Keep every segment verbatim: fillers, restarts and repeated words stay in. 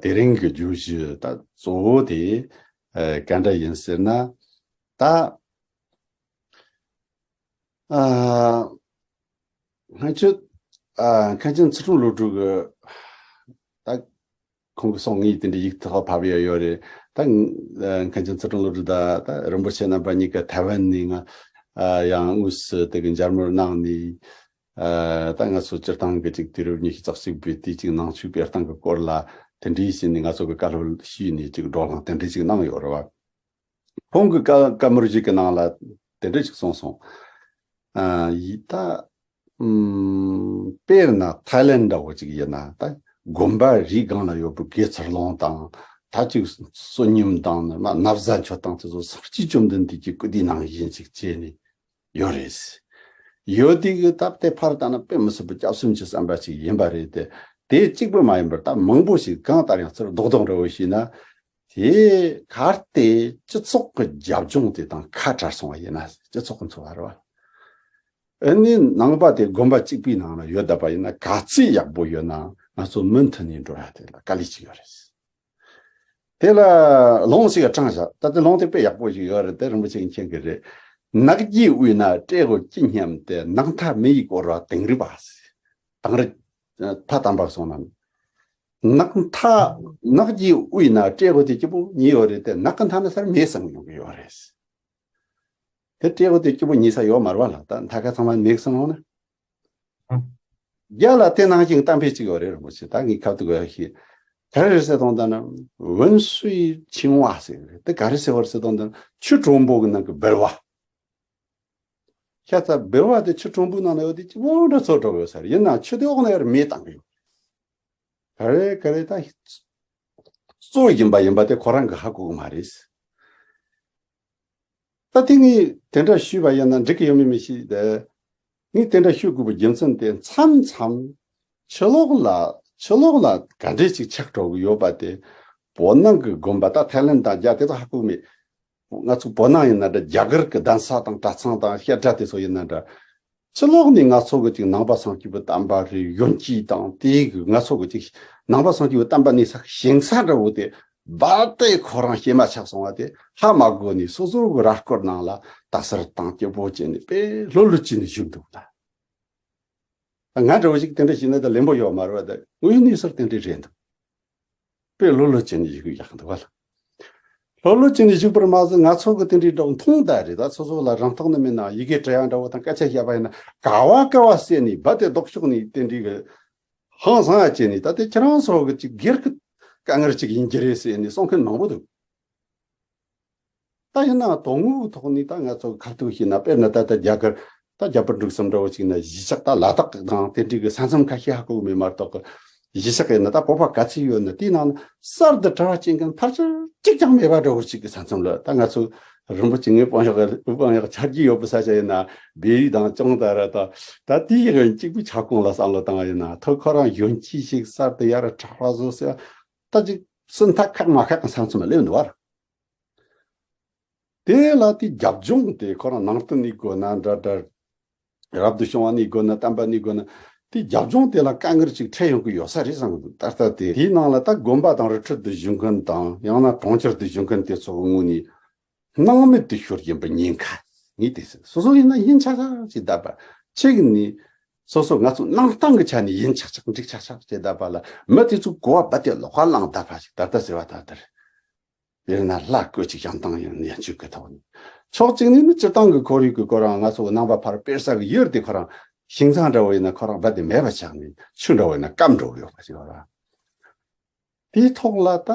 དེ་རིང་གི་བརྗོད་གཞི་ད་གཙོ་བོ་དེ་ཨ་ག་འདྲ་ཡིན་ཟེར་ན། ད་ཨ་སྔོན་ཆད་ཨ་མཁན་ཆེན་ཚུལ་ཁྲིམས་བློ་གྲོས་ཀྱི་ད་ཁོང་གི་གསུང་ངས་དེ་འདྲའི་ཡིག་ཐོག་ཕབ་ཡ་ཡོད་རེད། ད་ཨ་མཁན་ཆེན་ཚུལ་ཁྲིམས་བློ་གྲོས་ད་ད་རིན་པོ་ཆེ་རྣམ་པ་གཉིས་ཀ་ཐའེ་ཝན་ནས་ང་ཨ་ཡང་དངོས་སུ་དེ་གི་མཇལ་མོལ་གནང་ནས། ཨ་ད་ང་ཚོ་སྤྱིར་བཏང་གི་ཅིག་དུས་རབས་ཉི་ཤུ་རྩ་གཅིག་པའི་དུས་ཅིག་ནང་ཆོས་སྤེལ་སྟངས་ཀྱི་སྐོར་ལ་དེ་འདྲའི་བྱས་ནས་ང་ཚོ་གི་བཀའ་སློབ་ཞུས་ནས་ཅིག་བགྲོ་གླེང་དེ་འདྲའི་ཅིག་གནང་ཡོད་རེད་བ། ཁོང་གི་བཀའ་བཀའ་མོལ་ཞིག་གི་ནང་ལ་དེ་འདྲ་ཞིག་གསུངས་སོང་། ཨ་ཡི་ད་ཨམ་དཔེར་ན་ཐའི་ལེན་འདྲ་བོ་ཅིག་ཡིན་ན། ད་དགོན་པ་རིའི་སྒང་ལ་ཡོད་པའི་དགེ་ཚུལ་སློང་དང་། ད་ཅིག་བསོད་སྙོམས་དང་ནི་མ་ན་བཟའ་མཆོད་སྟངས་དེ་ཚོ་སངས་རྒྱས་བཅོམ་ལྡན་འདས་ཀྱི་སྐུ་དེའི་ནང་བཞིན་ཅིག་བྱས་ནས་ཡོད་རེད། ཡོད་དེ་གི་སྟབས་དེ་ཕར་བཏང་ན་དཔེ་མི་སྲིད་པའི་སྐྱབས་སུ་མཆི་བསམ་པ་ཅིག་ཡིན་པ་རེད་དེ། དེ་གཅིག་པུ་མ་ཡིན་པར་ད་མང་པོ་ཞིག་གང་ལྟར་ཡང་ཚུར་རྡོག་རྡོག་འདྲ་བོ་ཞིག་ན། དེ་གལ་ཏེ་སྤྱི་ཚོགས་ཀྱི་རྒྱབ་ལྗོངས་དེ་དང་ཁ་བྲལ་སོང་བ་ཡིན་ན། སྤྱི་ཚོགས་ཀྱི་འཚོ་བ་རེད་བ། ཨ་ནི་ནང་པ་དེ་དགོན་པ་གཅིག་པའི་ནང་ལ་ཡོད་བསྡད་པ་ཡིན་ན། ག་ཚོད་ཡག་པོ་ཡོད་ན་ང་ཚོ་མུ་མཐུད་ནས་འགྲོ་ཡ་དེ་ལ་དཀའ་ལས་ཅིག་ཡོད་རེད། དེ་ལ་ལུང་ཞིག་དྲངས་བཞག་ད་དེ་ལུང་དེ་དཔེ་ཡག་པོ་ཞིག་ཡོད་རེད་དེ། རིན་པོ་ཆེ་མཁྱེན་གྱི་རེད། ནགས་ཀྱི་དབུས་ན་བྲེ་གོ་ཅི་སྙམ་སྟེ། ནགས་མཐའ་མེ་ཡིས་བསྐོར་བ་དིང་རི་པ། དིང་རི་ཕ་དམ་པ་གསུངས་ན། ནགས་མཐའ་ནགས་ཀྱི་དབུས་ན་བྲེ་གོ་དེ་སྐྱིད་པོ་ཉིད་ཡོད་རེད་དེ། ནགས་ཀྱི་མཐའ་ན་སར་མེ་སྲེག་ཡོང་གི་ཡོད་རེད། དེ་སྤྲེའུ་དེ་སྐྱིད་པོ་ཉལ་ས་ཡོད་མ་རེད་བ་ལགས། ད་མཐའ་ཁ་ཚང་མ་མེ་གསང་ལོང་ན། ཨང་། རྒྱ་ལ་དེ་ནང་བཞིན་གཏམ་དཔེ་གཅིག་ཡོད་རེད། རིན་པོ་ཆེ་ད་ངས་ཁ་ཐུག་ག་ཤེས། ག་རེ་རེད་ཟེར་དང་ད་ན། 温水清蛙 ཟེར་རེད། དེ་ག་རེ་ཟེར་བ་རེད་ཟེར་དང་ད་ན། ཆུ་གྲང་པོ་གི་ནང་གི་བིལ་བ། ཤ་ཚ་བིལ་བ་དེ་ཆུ་གྲང་པོའི་ནང་ན་ཡོད་དེ་སྐྱིད་པོ་འདྲ་ཚོར་འགྲོ་གི་ཡོད་ས་རེད། ཡིན་ནའང་ཆུ་དེ་འོག་ན་ཡར་མེ་བཏང་གི་ཡོད། ག་རེ་ག་རེ་ད་གཙོ་ཡིན་པ་ཡིན་པ་དེ་ཁོ་རང་གི་ཧ་གོ་གི་མ་རེད། ད་དེ་ངས་དེ་འདྲ་ཞུས་པ་ཡིན་ན་འགྲིག་གི་ཡོད་མེད་མི་ཤེས་ཏེ། ངས་དེ་འདྲ་ཞུ་དགོས་པའི་རྒྱུ་མཚན་དེ། མཚམས་མཚམས་ཕྱི་ལོགས་ལ་ཕྱི་ལོགས་ལ་ག་འདྲས་ཅིག་ཆགས་འགྲོ་གི་ཡོད་པ་དེ། བོད་ནང་གི་དགོན་པ་ད་ཐའི་ལེན་དང་རྒྱ་དེ་དག་ཧ་གོ་མེད། ང་ཚོ་བོད་ནང་ཡིན་ན་འདྲ། རྒྱ་གར་གི་གདན་ས་དང་གྲྭ་ཚང་དང་བཤད་གྲྭ་དེ་ཚོ་ཡིན་ན་འདྲ། ཕྱི་ལོགས་ནས་ང་ཚོ་གི་ཅིག་ནང་པ་སངས་རྒྱས་པའི་བསྟན་པ་རེད། ཡོན་གྱི་དང་དེའི་གི་ང་ཚོ་གི་ཅིག་ནང་པ་སངས་རྒྱས་པའི་བསྟན་པ་གནས་ས་ཞེང་ས་འདྲ་བོ་དེ་རྦད་དེ་ཁོ་རང་གཤེད་མ་ཆགས་སོང་བ་དེ་ཧ་མ་གོ་ནས། སོ་སོ་གི་ར་སྐོར་ནང་ལ་ད་སར་བཏང་སྐྱིད་པོ་བྱས་ནས་དཔེ་ལྷོད་ལྷོད་བྱས་ནས་བཞུགས་འདུག་ད་ང་འདྲ་བོ་ཞིག་དེ་འདྲ་བྱས་ན་ད་ལེན་པོ་ཡོད་མ་རེད་བ། ད་དངོས་གནས་སར་དེ་འདྲ་རེད་འདུག་དཔེ་ལྷོད་ལྷོད་བྱས་ནས་བཞུགས་ཡག་འདུག་བ་ལ། ལྷོད་ལྷོད་བྱས་ནས་བཞུགས་པར་མ་ཟད། ང་ཚོ་གི་དེ་འདྲའི་འདྲ་བོ་མཐོང་ད་རེད། ད་སོ་སོ་ལ་རང་རྟོགས་ནི་མེད་ན། ཡི་གེ་འབྲི་ཡག་འདྲ་བོ་དང་སྐད་ཆ་བཤད་པ་ཡིན་ན། ག་བ་ག་བ་བསད་ནས་རྦད་དེ་ལྡོག་ཕྱོགས་ནས་དེ་འདྲའི་གི་ཧང་སང་ཡ་བྱས་ནས། ད་དེ་ཁྱེད་རང་ཚོ་གི་ཅིག་སྒེར་གི་དཀའ་ངལ་ཅིག་ཡིན་གྱི་རེད་ཟེར་ནས་གསུང་མཁན་མང་པོ་འདུག་ད་ཡིན་ནའང་དོན་དངོས་ཀྱི་ཐོག་ནས་ད་ང་ཚོ་གི་ཁ་ཐུག་བྱས་ན། དཔེར་ན་ད་ལྟ་རྒྱ་གར་ད་རྒྱ་བལ་འབྲུག་གསུམ་འདྲ་བོ་ཅིག་ན་གཞིས་ཆགས་ད་ལ་དྭགས་དང་དེ་འདྲའི་གི་ས་མཚམས་ཁ་ཤས་ཧ་གོ་གི་མེད་མ་གཏོགས་གི། གཞིས་ཆགས་ཡིན་ན་ད་བོད་པ་ག་ཚོད་ཡོད་ན་དེའི་ནང་ན་གསར་དུ་གྲྭ་བ་བསྐྱོན་མཁན་ཕལ་ཆེར་གཅིག་ཀྱང་མེད་པ་འདྲ་བོ་ཅིག་གི་ས་མཚམས་ལ། ད་ང་ཚོ་རིན་པོ་ཆེ་ངའི་དཔང་ཡག་དཔང་ཡག་ཆ་རྒྱུས་ཡོད་པའི་ས་ཆ་ཡིན་ན། བལ་ཡུལ་དང་ཅང་ཏ་ར་ད་ད་དེའི་གི་གཅིག་པུའི་ཁྱབ་ཁོངས་ལ་བསམ་བློ་བཏང་བ་ཡིན་ན། ཐོག་ཁོ་རང་གཞོན་སྐྱེས་ཤིག་གསར་དུ་ཡར་གྲྭ་བ་བཟོ་ཟེར་ད་ཅིག་སུ་འཐག་ཁག་མ་ཁག་གི་ས་མཚམས་ལ་སླེབས་འདུག་བ། དེ་ལ་དེ་རྒྱབ་ལྗོངས་དེ་ཁོ་རང་ནང་བསྟན་ནས་དགོས་ན་འདྲ་འདྲ། རབ་ཏུ་བྱུང་བ་ནས་དགོས་ན། བསྟན་པ་ནས་དགོས་ན། དེ་རྒྱབ་ལྗོངས་དེ་ལ་དཀའ་ངལ་ཅིག་འཕྲད་ཡོང་གི་ཡོད་ས་རེད་བསམ་གི་འདུག་ད་ལྟ་དེ་དེའི་ནང་ལ་ད་དགོན་པ་དང་རི་ཁྲོད་དུ་བཞུགས་མཁན་དང་། ཡང་ན་གྲོང་ཁྱེར་དུ་བཞུགས་མཁན་དེ་ཚོ་གི་ངོས་ནས་སྣང་མེད་དུ་ཤོར་བཞིན་པའི་ཉེན་ཁ། ངས་དེ་སོ་སོ་ཡིན་ན་ཡིན་ཆགས་ཆགས་ཅིག་བསྡད་པ། གཅིག་ནས་སོ་སོ་ང་ཚོ་སྣང་སྟངས་ཀྱི་ཆ་ནས་ཡིན་ཆགས་ཆགས་འགྲིག་ཆགས་ཆགས་ཅིག་བསྡད་པ་ལ། མི་དེ་ཚོ་གོ་བ་རྦད་དེ་ལོག་པ་བླངས་བསྡད་པ་ཞིག་ད་ལྟ་ཟེར་བ་ད་ལྟར། དཔེར་ན་ལྷ་བཀོད་ཅིག་བཞེངས་སྟངས་ཡང་ཉན་ཆོས་ཀྱི་ཐོག་ནས། ཕྱོགས་གཅིག་ནས་ནི་སྤྱིར་བཏང་གི་ཁོར་ཡུག་གི་སྐོར་རང་། ང་ཚོ་ནང་པ་ཕར་སྤེལ་ས་གི་ཡུལ་དེ་ཁོ་རང་ཞིང་ཚང་འདྲ་བོ་ཡིན་ན་ཁོ་རང་རྦད་དེ་མེད་པ་ཆགས་ནས། ཆུ་འདྲ་བོ་ཡིན་ན་སྐམ་འགྲོ་གི་ཡོད་པ་ཞིག་ཡོད་ར། དེའི་ཐོག་ལ་ད་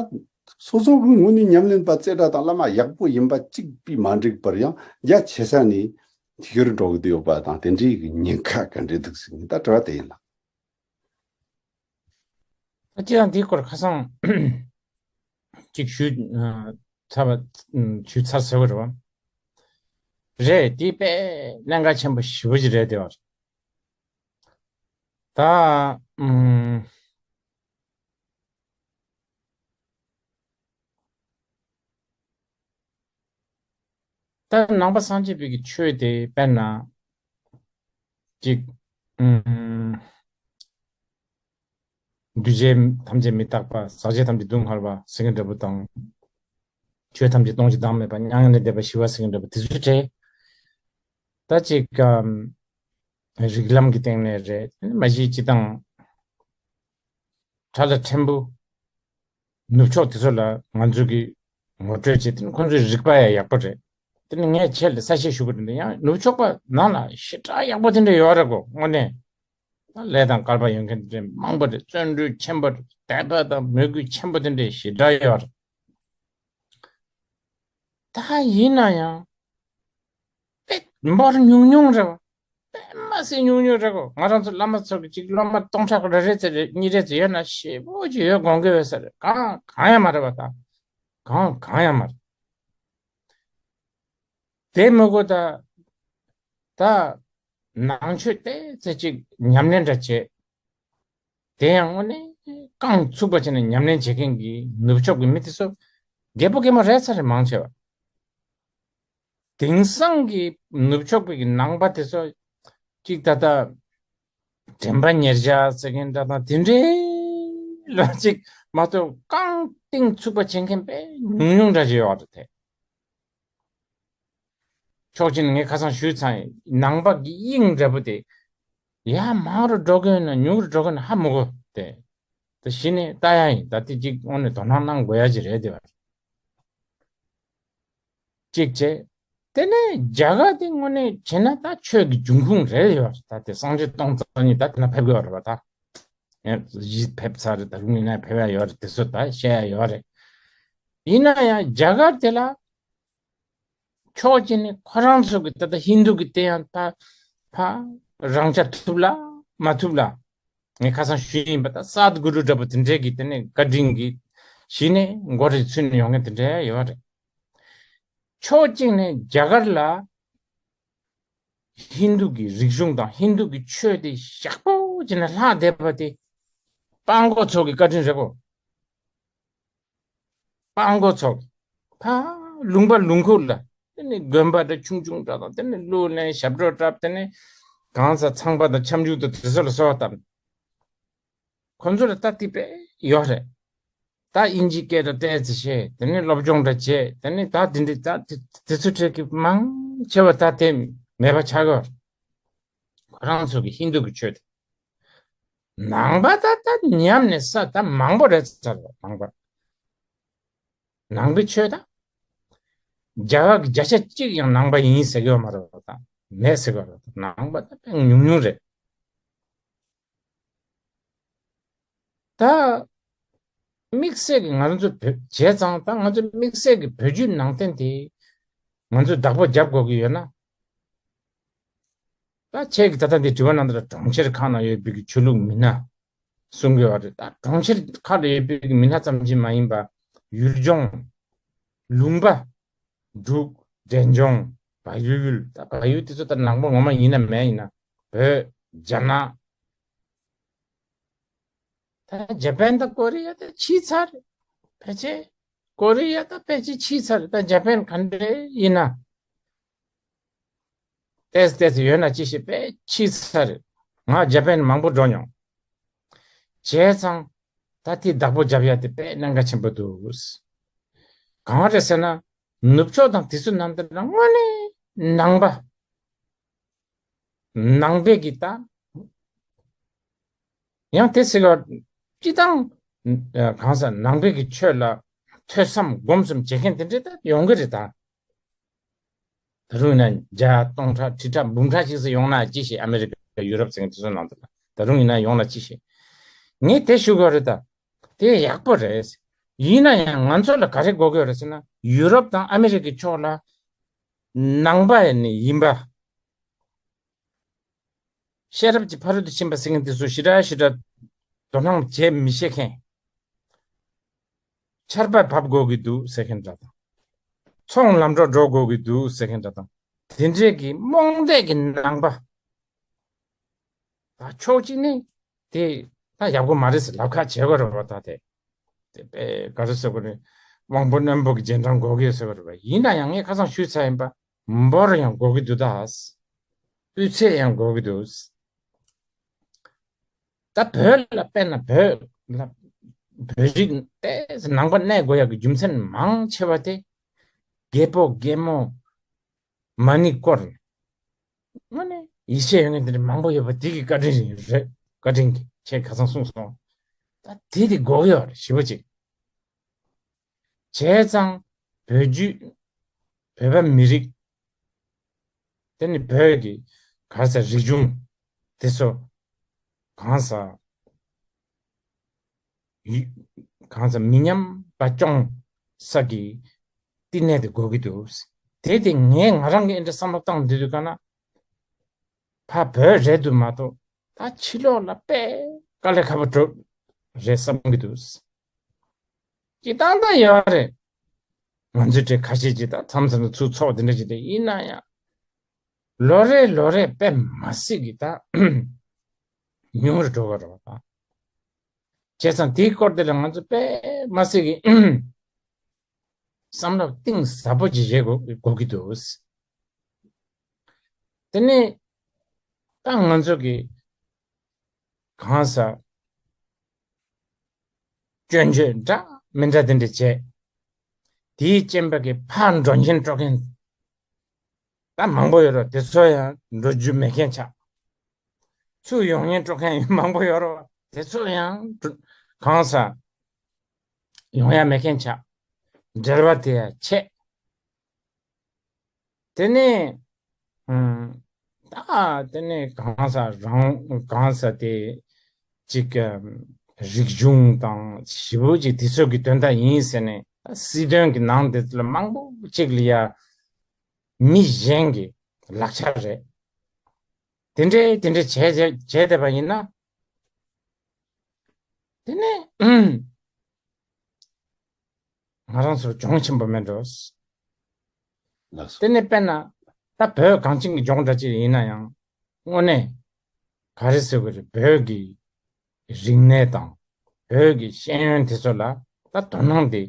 སོ་སོ་གི་ངོས་ནས་ཉམས་ལེན་པ་རྩེ་གྲ་དང་བླ་མ་ཡག་པོ་ཡིན་པ་གཅིག་པུས་མ་འགྲིག་པར། ཡང་རྒྱ་ཆེ་ས་ནས་ཤོར་འགྲོ་གི་ཡོད་པ་དང་། དེ་འདྲའི་གི་ཉེན་ཁ་ག་འདྲ་འདུག་ཟེར་ནས་ད་དྲི་བ་དེ་ཡིན་ལགས། ད་ཅི་ཡང་འདིའི་སྐོར་ཁ་སང་གཅིག་ཞུས་ཚར་བ། ཞུས་ཚར་ཟེར་བ་རེད་བ། རེད། འདི་དཔེ་གནད་འགག་ཆེན་པོ་ཞེ་པོ་ཅིག་རེད་དེ་བ། ད་ཨུམ། ད་ནང་པ་སངས་རྒྱས་པའི་གི་ཆོས་དེ་དཔེར་ན་ཅིག་ཨུམ། འདུས་བྱས་ཐམས་ཅད་མི་རྟག་པ། ཟག་བཅས་ཐམས་ཅད་སྡུག་བསྔལ་བ་ཟེར་མཁན་འདྲ་པོ་དང་། ཆོས་ཐམས་ཅད་སྟོང་ཞིང་བདག་མེད་པ། མྱ་ངན་ལས་འདས་པ་ཞི་བ་ཟེར་མཁན་འདྲ་པོ་དེ་ཚོ་བྲིས། ད་ཅིག་ཨམ། རིགས་ལམ་གྱི་སྟེང་ནས་རེད། མ་གཞི་སྤྱི་བཏང་ཁྲ་ལ་ཕྲན་བུ་ནུབ་ཕྱོགས་དེ་ཚོ་ལ་ང་ཚོ་གིས་ངོ་སྤྲོད་བྱེད་དེ་ནི་ཁོང་ཚོའི་རིག་པ་ཡང་ཡག་པོ་རེད། དེ་ནི་ངས་ཁྱེད་ལ་གསལ་བཤད་ཞུ་གི་རེད། ཡང་ནུབ་ཕྱོགས་པ་ནང་ལ་ཞེ་དྲག་ཡག་པོ་དེ་འདྲ་ཡོད་རེད་གོ། དངོས་གནས་ད་ལས་དང་སྐལ་པ་ཡོད་མཁན་དེ་འདྲ་མང་པོ་རེད། བརྩོན་འགྲུས་ཆེན་པོ་རེད། དད་པ་དང་མོས་གུས་ཆེན་པོ་དེ་འདྲ་ཞེ་དྲག་ཡོད་རེད། ད་ཡིན་ན་ཡང་དཔེ་འབོར་ཉུང་ཉུང་རེད་བ། དཔེ་མ་སྲིད་ཉུང་ཉུང་རེད་གོ། ང་རང་ཚོ་བླ་མ་ཚོ་གི་ཅིག་སློབ་མ་སྟོང་ཕྲག་རེ་རེ་ཙམ་རེ་གཉིས་རེ་ཙམ་ཡོད་ན་ཞེ་པོ་ཅིག་ཡོད་དགོངས་ཀྱི་ཡོད་ས་རེད། གང་གང་ཡང་མ་རེད་བ། ད་གང་གང་ཡང་མ་རེད། དེ་མི་དགོས། ད་ད་ནང་ཆོས་ཏོག་ཙམ་ཅིག་ཉམས་ལེན་འདྲ་བྱེད། དེ་ཡང་དངོས་གནས་རྐང་ཚུགས་པ་བྱས་ནས་ཉམས་ལེན་བྱེད་མཁན་གྱི་ནུབ་ཕྱོགས་ཀྱི་མི་དེ་ཚོ་རྒད་པོ་རྒད་མོ་རེད་ས་རེད། མང་ཆེ་བ། དེང་སང་གི་ནུབ་ཕྱོགས་པའི་གི་ནང་པ་དེ་ཚོ་ཅིག་ད་ལྟ་དྲན་པ་ཉེར་བཞག་ཟེར་མཁན་འདྲ་དང་དེ་འདྲའི་ལ་ཅིག་མ་གཏོགས་རྐང་གཏིང་ཚུགས་པ་བྱེད་མཁན་དཔེ་ཉུང་ཉུང་འདྲ་ཅིག་ཡོད་རེད་དེ། ཕྱོགས་གཅིག་ནས་ངས་ཁ་སང་ཞུས་ཚར་ཡིན། ནང་པ་གི་དབྱིངས་འདྲ་པོ་དེ་ཡར་མང་རུ་འགྲོ་གི་ཡོད་ན་ཉུང་རུ་འགྲོ་གི་ཡོད་ན་ཧ་མི་གོ་སྟེ། ད་གཞི་ནས་ལྟ་ཡ་ཡིན། ད་དེ་གཅིག་དངོས་གནས་དོ་སྣང་གནང་དགོས་ཡ་ཅིག་རེད་དེ་བ། གཅིག་བྱས། དེ་ནས་རྒྱ་གར་དེ་དངོས་གནས་བྱས་ན་ད་ཆོས་ཀྱི་འབྱུང་ཁུངས་རེད་ཡོད་རེད། ད་དེ་སངས་རྒྱས་སྟོང་རྩ་གཉིས་ད་དེ་ན་ཕེབས་དགོས་རེད་བ་ད། ཡང་གཞི་ཕེབས་ཚར་རེད། ད་རུང་ཡིན་ན་ཕེབས་ཡ་ཡོད་རེད། དེ་ཚོ་ད་བཤད་ཡ་ཡོད་རེད། ཡིན་ན་ཡང་རྒྱ་གར་དེ་ལ་ཕྱོགས་གཅིག་ནས་ཁོ་རང་ཚོ་གི་ད་ལྟ་ཧིན་རྡུ་གི་དེ་ཡང་ཕ་ཕ་རང་ཆ་ཐུབ་ལ་མ་ཐུབ་ལ། ངས་ཁ་སང་ཞུས་ཡིན་པ། ད་སཱད་གུ་རུ་འདྲ་པོ་དེ་འདྲས་ཀྱི་དེ་ནས་བཀའ་དྲིན་གྱིས་གཞི་ནས་མགོ་རེ་ཚུད་ནས་ཡོང་མཁན་དེ་འདྲས་ཡོད་རེད། ཕྱོགས་གཅིག་ནས་རྒྱ་གར་ལ་ཧིན་རྡུ་གི་རིག་གཞུང་དང་ཧིན་རྡུ་གི་ཆོས་དེ་ཞག་པོ་ཅིག་ནས་ལྷག་བསྡད་པ་དེ་སྤྲང་པོ་ཚོ་གི་བཀའ་དྲིན་རེད་གོ། སྤྲང་པོ་ཚོ་གི་ཕ་ལུང་པ་ལུང་ཁུག་ལ་དེ་ནས་དགོན་པ་འདྲ་ཆུང་ཆུང་འདྲ་དང་དེ་ནས་གླུ་ལེན་ཞབས་བྲོ་འཁྲབ། དེ་ནས་གང་ཟག་ཚངས་པ་དང་ཁྱབ་འཇུག་དང་དེ་ཚོ་ལ་གསོལ་བ་བཏབ། ཁོ་ཚོ་ལ་ད་དེ་དཔེ་ཡོད་རེད། ད་དབྱིན་ཇིའི་སྐད་འདྲ་ཏོག་ཙམ་བཤད། དེ་ནས་སློབ་སྦྱོང་འདྲ་བྱས། དེ་ནས་ད་དེ་འདྲ་ད་དེ་དེ་ཚོ་འཕྲད་ཀྱི་མང་ཆེ་བ་ད་དེ་མེད་པ་ཆགས་ཀྱི་ཡོད་རེད། ཁོ་རང་ཚོ་གི་ཧིན་རྡུ་གི་ཆོས་དེ། ནང་པ་ད་ད་ཉམས་ནས་ས་ད་མང་པོ་རེད་ཚར་བ། ནང་པ་ནང་པའི་ཆོས་ད། རྒྱ་གར་གྱི་བརྒྱ་ཆ་གཅིག་ཡང་ནང་པ་ཡིན་ཟེར་གྱི་ཡོད་མ་རེད་པ། ད་མེད་ཟེར་གྱི་ཡོད་རེད། ད་ནང་པ་ད་དཔེ་ཉུང་ཉུང་རེད། ད་དམིགས་བསལ་གྱི་ང་ཚོ་བོད་བྱས་ཙང་། ད་ང་ཚོ་དམིགས་བསལ་གྱི་བོད་བརྒྱུད་ནང་བསྟན་དེ་ང་ཚོས་བདག་པོ་རྒྱབ་དགོས་ཀྱི་ཡོད་ན། ད་ཁྱེད་ཀྱིས་ད་ལྟ་འདི་དྲི་བ་གནང་དུས་ལ་གྲོང་ཁྱེར་ཁག་ན་ཡོད་པའི་གི་ཆོས་ལུགས་མི་སྣ་གསུང་གི་ཡོད་རེད། ད་གྲོང་ཁྱེར་ཁག་ལ་ཡོད་པའི་གི་མི་སྣ་ཙམ་གྱིས་མ་ཡིན་པ། ཡུལ་ལྗོངས། ལུང་པ། འབྲུག་འབྲས་ལྗོངས། བལ་ཡུལ། ད་བལ་ཡུལ་དེ་ཚོ་ད་ནང་པ་ངོ་མ་ཡིན་ན་མེད་ཡིན་ན། བོད། རྒྱ་ནག་ད་ཇ་པན་དང་ཀོ་རི་ཡ་ད་ཕྱིས་ཚར་རེད། ཕལ་ཆེར་ཀོ་རི་ཡ་ད་ཕལ་ཆེར་ཕྱིས་ཚར་རེད། ད་ཇ་པན་ག་འདྲས་ཡིན་ན། ཏོག་ཙམ་ཏོག་ཙམ་ཡོད་ན་ཅི་ཞིག་དཔེ་ཕྱིས་ཚར་རེད། ང་ཇ་པན་མང་པོ་འགྲོ་མྱོང་། བྱས་ཙང་ད་དེ་བདག་པོ་རྒྱབ་ཡ་དེ་དཔེ་གནད་འགག་ཆེན་པོ་འདུག། གང་རེད་ཟེར་ན། ནུབ་ཕྱོགས་དང་དེ་ཚོའི་ནང་དུ་ན་དངོས་གནས་ནང་པ། ནང་པའི་གི་ད། ཡང་དེ་ཟེར་ག་སྤྱི་བཏང་། གང་ཟག་ནང་པའི་གི་ཆོས་ལ་ཐོས་བསམ་སྒོམ་གསུམ་བྱེད་མཁན་དེ་འདྲས་ད་ཡོང་གི་རེད་ད། ད་རུང་ཡིན་ན་བརྒྱ་སྟོང་ཕྲག་ཁྲི་ཕྲག་འབུམ་ཕྲག་ཅིག་ཙམ་ཡོང་ན་ཅི་ཞིག། ཨ་མེ་རི་ཀ་ཡུ་རོབ་ཟེར་མཁན་དེ་ཚོ་ནང་དུ་ལ་ད་རུང་ཡིན་ན་ཡོང་ན་ཅི་ཞིག། ངས་དེ་ཞུ་དགོས་རེད་ད། དེ་ཡག་པོ་རེད། ཡིན་ན་ཡང་ང་ཚོ་ལ་ག་རེ་དགོས་ཀྱི་ཡོད་རེད་ཟེར་ན། ཡུ་རོབ་དང་ཨ་མེ་རི་ཀའི་ཕྱོགས་ལ་ནང་པ་ནས་ཡིན་པ། ཤེས་རབ་ཀྱི་ཕ་རོལ་ཏུ་ཕྱིན་པ་ཟེར་མཁན་དེ་ཚོ་ཞེ་དྲག་ཞེ་དྲག་དོ་སྣང་བྱེད་མི་ཤེས་མཁན། ཆར་པ་བབས་དགོས་ཀྱི་འདུག་ཟེར་མཁན་འདྲ་དང་། ཚོང་ལམ་འགྲོ་འགྲོ་དགོས་ཀྱི་འདུག་ཟེར་མཁན་འདྲ་དང་། དེ་འདྲས་ཀྱི་རྨོངས་དད་ཀྱི་ནང་པ། ད་ཕྱོགས་གཅིག་ནས་དེ་ད་ཡག་པོ་མ་རེད་ཟེར་ལབ་ཁ་བྱེད་དགོས་རེད་པ། ད་དེ་དེ་དཔེ་ག་རེ་ཟེར་དགོས་རེད། དབང་པོ་རྣོན་པོ་གི་རྗེས་འབྲང་དགོས་ཀྱི་ཡོད་ཟེར་དགོས་རེད་པ། ཡིན་ན་ཡང་ངས་ཁ་སང་ཞུས་ཚར་ཡིན་པ། འབོར་ཡང་དགོས་ཀྱི་འདུག་ད། སྤུས་ཚད་ཡང་དགོས་ཀྱི་འདུག། ད་བོད་ལ་དཔེར་ན་བོད་ ལ་བོད་རིགས་ཏོག་ཙམ་ནང་པ་གནས་དགོས་ཡག་གི་རྒྱུ་མཚན་མང་ཆེ་བ་དེ་རྒད་པོ་རྒད་མོ་མ་ཎི་སྐོར། དངོས་གནས་ཡིད་ཆེས་ཡོད་མཁན་དེ་འདྲ་མང་པོ་ཡོད་པ་དེ་གི་བཀའ་དྲིན་རེད། བཀའ་དྲིན་གྱིས་ཁྱེད་ཁ་སང་གསུངས་སོང་། ད་དེ་དེ་དགོས་ཀྱི་ཡོད་རེད། ཞེ་པོ་ཅིག་བྱས་ཙང་བོད་བརྒྱུད་བོད་པ་མི་རིགས། དེ་ནི་བོད་ཀྱི་ག་རེ་ཟེར་རིག་གཞུང་དེ་ཚོ་གང་ཟག་ཡུ- གང་ཟག་མི་ཉམས་པ་སྐྱོང་ས་ཀྱི་བསྟི་གནས་དེ་དགོས་ཀྱི་འདུག་དེ་དེ་ངས་ང་རང་གི་འདི་འདྲ་བསམ་བློ་བཏང་བསྡད་དུས་ག་ན། ཕ་བོད་རེད་འདུག་མ་གཏོགས་ད་ཕྱི་ལོགས་ལ་དཔེ་དཀའ་ལས་ཁག་པོ་འགྲོ་རེད་བསམ་གྱི་འདུག་སྤྱིར་བཏང་ད་ཡོད་རེད། ང་ཚོའི་གྲས་ཁ་ཤས་ཀྱིས་ད་མཚམས་མཚམས་ལ་ཚུར་ཚོགས་དེ་འདྲ་ཞིག་དེ་ཡིན་ན་ཡང་། ལོ་རེ་ལོ་རེ་དཔེ་མ་སྲིད་ཀྱི་ད་ཉུང་རུ་འགྲོ་གི་རེད་པ། ད་བྱས་ཙང་དེའི་སྐོར་དེ་ལ་ང་ཚོ་དཔེ་མ་སྲིད་ཀྱི་བསམ་བློ་གཏིང་ཟབ་པོ་ཅིག་བྱེད་དགོས་དགོས་ཀྱི་འདུག་དེ་ནས་ད་ང་ཚོ་གི་གང་ཟག་སྐྱོན་བརྗོད་འདྲ་མི་འདྲ་དེ་འདྲ་བྱས། དེའི་རྐྱེན་པ་གི་ཕར་འགྲོ་ཉེན་སྤྲོ་མཁན་ད་མང་པོ་ཡོད་རེད། དེ་ཚོ་ཡང་འགྲོ་རྒྱུ་མེད་མཁན་ཆགས། ཚུར་ཡོང་ཉེན་སྤྲོ་མཁན་ཡང་མང་པོ་ཡོད་རེད། དེ་ཚོ་ཡང་གང་ཟག་ཡོང་ཡ་མེད་མཁན་ཆགས། འབྲེལ་བ་དེ་ཡང་ཆད། དེ་ནས་ཨམ། ད་དེ་ནས་གང་ཟག་རང་གང་ཟག་དེ་གཅིག་གམ་རིག་གཞུང་དང་ཞེ་པོ་ཅིག་དེ་ཚོ་གི་དོན་དག་ཡིན་ཟེར་ནས་ད་སྲིད་དོན་གྱི་ནང་དེ་ཚོ་ལ་མང་པོ་ཅིག་ལ་ཡ་མི་གཞན་གྱི་ལག་ཆ་རེད། དེ་འདྲའི་དེ་འདྲའི་བྱས་བྱས་བྱས་བསྡད་པ་ཡིན་ན། དེ་ནས་ང་རང་ཚོར་གྱོང་ཆེན་པོ་མེད་འགྲོ། ལགས་སོ། དེ་ནས་དཔེར་ན་ད་བོད་གངས་ཅན་གྱི་ལྗོངས་འདྲ་ཅིག་ཡིན་ན་ཡང་དངོས་གནས་ག་རེ་ཟེར་དགོས་རེད། བོད་ཀྱི་རིག་གནས་དང་བོད་ཀྱི་ཤེས་ཡོན་དེ་ཚོ་ལ་ད་དོ་སྣང་དེ་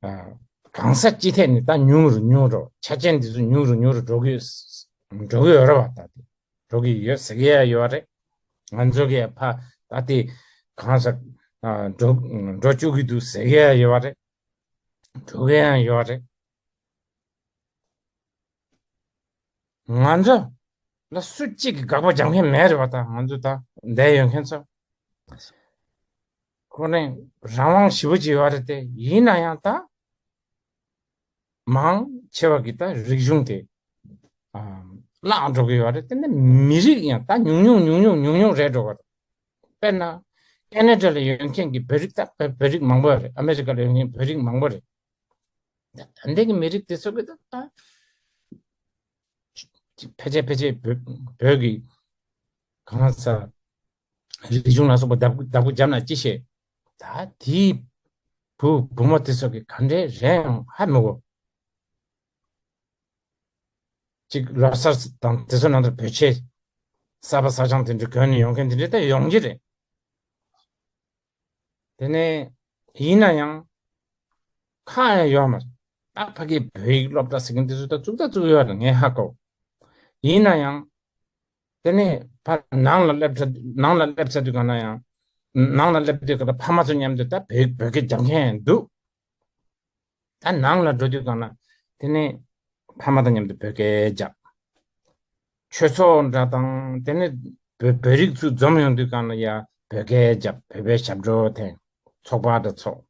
ཨ། གང་ས་ཅི་ཐད་ནས་ད་ཉུང་རུ་ཉུང་རུ་ཆ་རྐྱེན་དེ་ཚོ་ཉུང་རུ་ཉུང་རུ་འགྲོ་གི་ཡོད། འགྲོ་གི་ཡོད་རེད་བ། ད་དེ་འགྲོ་གི་ཡོད་ཟེར་གི་ཡ་ཡོད་རེད། ང་ཚོ་གི་ཕ་ད་དེ་གང་ས་ཨ། འགྲོ་འགྲོ་བཅུག་གི་འདུག་ཟེར་གི་ཡ་ཡོད་རེད། འགྲོ་གི་ཡང་ཡོད་རེད། ང་ཚོ་ལ་སུ་གཅིག་གིས་དགག་པ་རྒྱག་མཁན་མེད་རེད་བ། ད་ང་ཚོ་ད་འདས་ཡོད་མཁན་ཚོ་ཁོ་རང་རང་དབང་ཞེ་པོ་ཅིག་ཡོད་རེད་དེ། ཡིན་ན་ཡང་ད་མང་ཆེ་བ་གི་ད་རིག་གཞུང་དེ་ཨ། བརླག་འགྲོ་གི་ཡོད་རེད། དེ་ནས་མི་རིགས་ཡང་ད་ཉུང་ཉུང་ཉུང་ཉུང་ཉུང་ཉུང་རེད་འགྲོ་གི་རེད། དཔེར་ན་ཁེ་ན་ཌ་ལ་ཡོད་མཁན་གྱི་བོད་རིགས་ད་བོད་རིགས་མང་པོ་རེད། ཨ་མེ་རི་ཀ་ལ་ཡོད་མཁན་བོད་རིགས་མང་པོ་རེད། ད་ལྟ་གི་མི་རིགས་དེ་ཚོ་གི་ད་ད་ཕལ་ཆེར་ཕལ་ཆེར་བོད་བོད་ཀྱི་གང་ཟག་རིག་གཞུང་ལ་སོགས་པ་བདག་པོ་བདག་པོ་བརྒྱབ་ན་ཅི་ཤེས། ད་དེའི་བུ་བུ་མོ་དེ་ཚོ་གི་ག་འདྲའི་རེད་ཡང་ཧ་མི་གོ། གཅིག་ལོ་གསར་དང་དེ་ཚོ་ནང་དུ་བོད་ཆས་གསར་པ་གསར་རྐྱང་དེ་འདྲ་གོན་ནས་ཡོང་མཁན་དེ་འདྲ་ད་ཡོང་གི་རེད། དེ་ནས་ཡིན་ན་ཡང་ཁག་ཡང་ཡོད་མ་རེད། ད་ཕ་གིའི་བོད་ཡིག་སློབ་གྲྭ་ཟེར་མཁན་དེ་ཚོ་ད་བཙུགས་ད་བཙུགས་ཡོད་རེད། ངས་ཧ་གོ། ཡིན་ན་ཡང་དེ་ནས་ཕ་ནང་ལ་སླེབས་ཚར་ནང་ལ་སླེབས་ཚར་དུས་གང་ན་ཡང་ནང་ལ་སླེབས་དུས་གང་ལ་ཕ་མ་ཚོ་མཉམ་དུ་ད་བོད་བོད་སྐད་རྒྱབ་མཁན་འདུག་ད་ནང་ལ་འགྲོ་དུས་གང་ན་དེ་ནས་ཕ་མ་དང་མཉམ་དུ་བོད་སྐད་རྒྱབ། ཆོས་ཚོགས་འདྲ་དང་དེ་ནས་བོད་བོད་རིགས་ཚོ་འཛོམས་ཡོང་དུས་གང་ན་ཡ་བོད་སྐད་རྒྱབ། བོད་པའི་ཞབས་བྲོ་འཐེན། ཚོགས་པ་འདྲ་ཚོགས།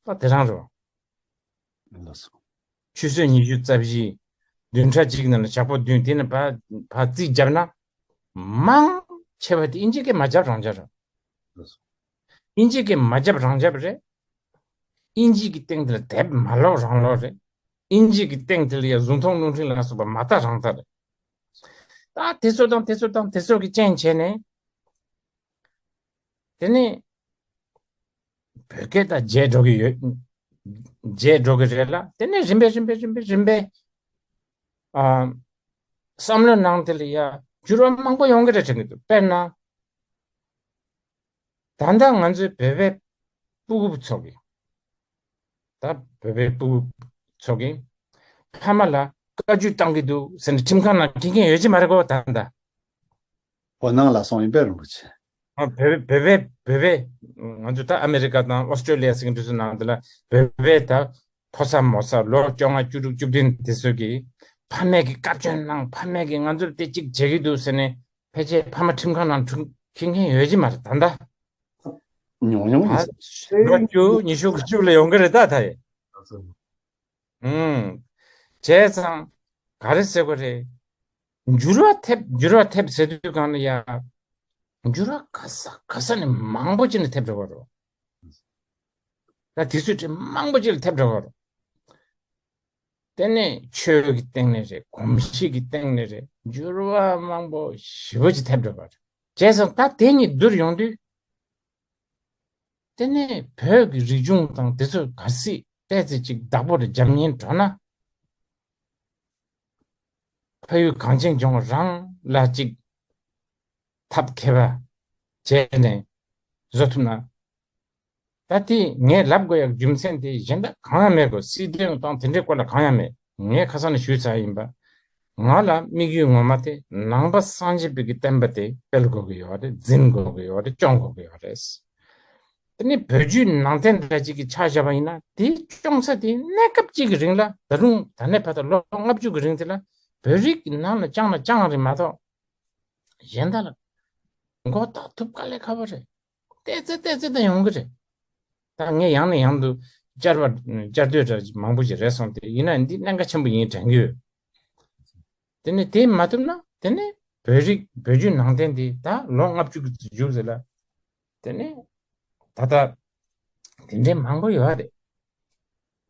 ད་དེ་རང་རེད། ལགས་སོ། ཆུ་ཚོད་ཉི་ཤུ་རྩ་བཞི། བདུན་ཕྲག་གཅིག་ནང་ལ་ཞག་པོ་བདུན། དེ་ནས་ཕར་ཕར་རྩིས་བརྒྱབ་ན་མང་ཆེ་བ་དེ་ཨིན་ཇི་སྐད་མ་བརྒྱབ་རང་བརྒྱབ་རེད། ཨིན་ཇི་སྐད་མ་བརྒྱབ་རང་བརྒྱབ་རེད། ཨིན་ཇི་གི་སྟེང་དེ་ལ་དེབ་མ་ཀློག་རང་ཀློག་རེད། ཨིན་ཇི་གི་སྟེང་དེ་ལ་ཡ་གཟུགས་མཐོང་རླུང་འཕྲིན་ལ་སོགས་པ་མ་ལྟ་རང་ལྟ་རེད། ད་དེ་ཚོ་དང་དེ་ཚོ་དང་དེ་ཚོ་གི་རྐྱེན་བྱས་ནས། དེ་ནས་བོད་སྐད་ད་བརྗེད་འགྲོ་གི་ཡོད། བརྗེད་འགྲོ་གི་རེད་ལ། དེ་ནས་རིམ་པས་རིམ་པས་རིམ་པས་རིམ་པས་ཨ། བསམ་བློའི་ནང་དེ་ལ་ཡ་འགྱུར་བ་མང་པོ་ཡོང་གི་རེད་དྲན་གི་འདུག་དཔེར་ན། ད་ལྟ་ང་ཚོའི་བོད་པའི་སྤུ་གུ་ཚོ་གི། ད་བོད་པའི་སྤུ་གུ་ཚོ་གི་ཕ་མ་ལ་བཀའ་བཀྱོན་བཏང་གི་འདུག་ཟེར་ནས་ཁྲིམས་ཁང་ནང་འཁྲིད་མཁན་ཡོད་ཀྱི་མ་རེད་གོ། ད་ལྟ། འོ་ནང་ལ་སོང་ཡིན་པས་རིན་པོ་ཆེ། བོད་བོད་པའི་བོད་པའི་ང་ཚོ་ད་ཨ་མེ་རི་ཀ་དང་ཨོ་སི་ཀྲོ་ལི་ཡ་ཟེར་མཁན་དེ་ཚོ་ནང་དེ་ལ་བོད་པའི་ད་ཕོ་གསར་མོ་གསར་ལོ་བཅོ་ལྔ་བཅུ་དྲུག་བཅུ་བདུན་དེ་ཚོ་གི་ཕ་མས་ཀྱི་བཀའ་བཀྱོན་གནང་། ཕ་མས་ཀྱི་ང་ཚོར་དེ་གཅིག་བྱེད་ཀྱི་འདུག་ཟེར་ནས་ཕལ་ཆེར་ཕ་མ་ཁྲིམས་ཁང་ནང་འཁྲུག་འཁྱེར་མཁན་ཡོད་ཀྱི་མ་རེད་ད་ལྟ། ཉུང་ཉུང་ཡིན་ཟེར། ལོ་བཅུ་ཉི་ཤུ་དགུ་བཅུ་ལ་ཡོང་གི་རེད་ད་ད་ཡེ། ཨུམ། བྱས་ཙང་ག་རེ་ཟེར་དགོས་རེད། འགྱུར་བ་ཐེབས་འགྱུར་བ་ཐེབས་ཟེར་དུས་གང་ལ་ཡ། འགྱུར་བ་ག་ས་ག་ས་ནས་མང་པོ་ཅིག་ནས་ཐེབས་འགྲོ་གི་རེད། ད་དུས་ཚོད་དེ་མང་པོ་ཅིག་ལ་ཐེབས་འགྲོ་གི་རེད། དེ་ནས་ཆོས་ཀྱི་སྟེང་ནས་རེད། གོམས་གཤིས་ཀྱི་སྟེང་ནས་རེད། འགྱུར་བ་མང་པོ་ཞེ་པོ་ཅིག་ཐེབས་འགྲོ་གི་རེད། བྱས་ཙང་ད་དེ་གཉིས་བསྡུར་ཡོང་དུས། དེ་ནས་བོད་ཀྱི་རིག་གཞུང་དང་དེ་ཚོ་གལ་སྲིད་ཏོག་ཙམ་ཅིག་བདག་པོ་རེ་རྒྱབ་ཉེན་འགྲོ་ན། ཕ་ཡུལ་གངས་ཅན་ལྗོངས་རང་ལ་ཅིག་ཐབས་མཁས་པ་བྱས་ནས་བཟོ་ཐུབ་ན། ད་དེ་ངས་ལབ་དགོས་ཡག་རྒྱུ་མཚན་དེ་གཞན་དག་གང་ཡང་མེད་གོ། སྲིད་དོན་དང་དེ་འདྲའི་སྐོར་ལ་གང་ཡང་མེད། ངས་ཁ་སང་ནས་ཞུས་ཚར་ཡིན་པ། ང་ལ་དམིགས་ཡུལ་ངོ་མ་དེ་ནང་པ་སངས་རྒྱས་པའི་གི་བསྟན་པ་དེ་སྤེལ་དགོས་ཀྱི་ཡོད་རེད། འཛིན་དགོས་ཀྱི་ཡོད་རེད། སྐྱོང་དགོས་ཀྱི་ཡོད་རེད། དེ་ནས་བོད་བརྒྱུད་ནང་བསྟན་འདྲ་ཅིག་གི་ཆ་བཞག་པ་ཡིན་ན་དེ་སྐྱོང་ས་དེ་གནས་སྐབས་གཅིག་གི་རིང་ལ་ད་རུང་ད་ནས་ཕར་ད་ལོ་ལྔ་བཅུ་གི་རིང་དེ་ལ་བོད་རིགས་ཀྱི་ནང་ལ་བཅངས་ན་བཅངས་རེད་མ་གཏོགས་གཞན་དག་ལ་མགོ་བཏགས་ཐུབ་དཀའ་ལས་ཁག་པོ་རེད། ཏོག་ཙམ་ཏོག་ཙམ་ད་ཡོང་གི་རེད། ད་ངས་ཡང་ནས་ཡང་དུ་བསྐྱར་བ་བསྐྱར་ཟློས་འདྲ་ཅིག་མང་པོ་ཞིག་རེད་སོང་སྟེ་ཡིན་ན་འདི་གནད་འགག་ཆེན་པོ་ཡིན་དྲན་གྱི་ཡོད། དེ་ནས་དེ་མ་ཐུབ་ན་དེ་ནས་བོད་རིགས་བོད་བརྒྱུད་ནང་བསྟན་དེ་ད་ལོ་ལྔ་བཅུ་གི་མཇུག་ཟེར་ལ། དེ་ནས་ད་ལྟ་དེ་འདྲའི་མང་པོ་ཡོད་རེད།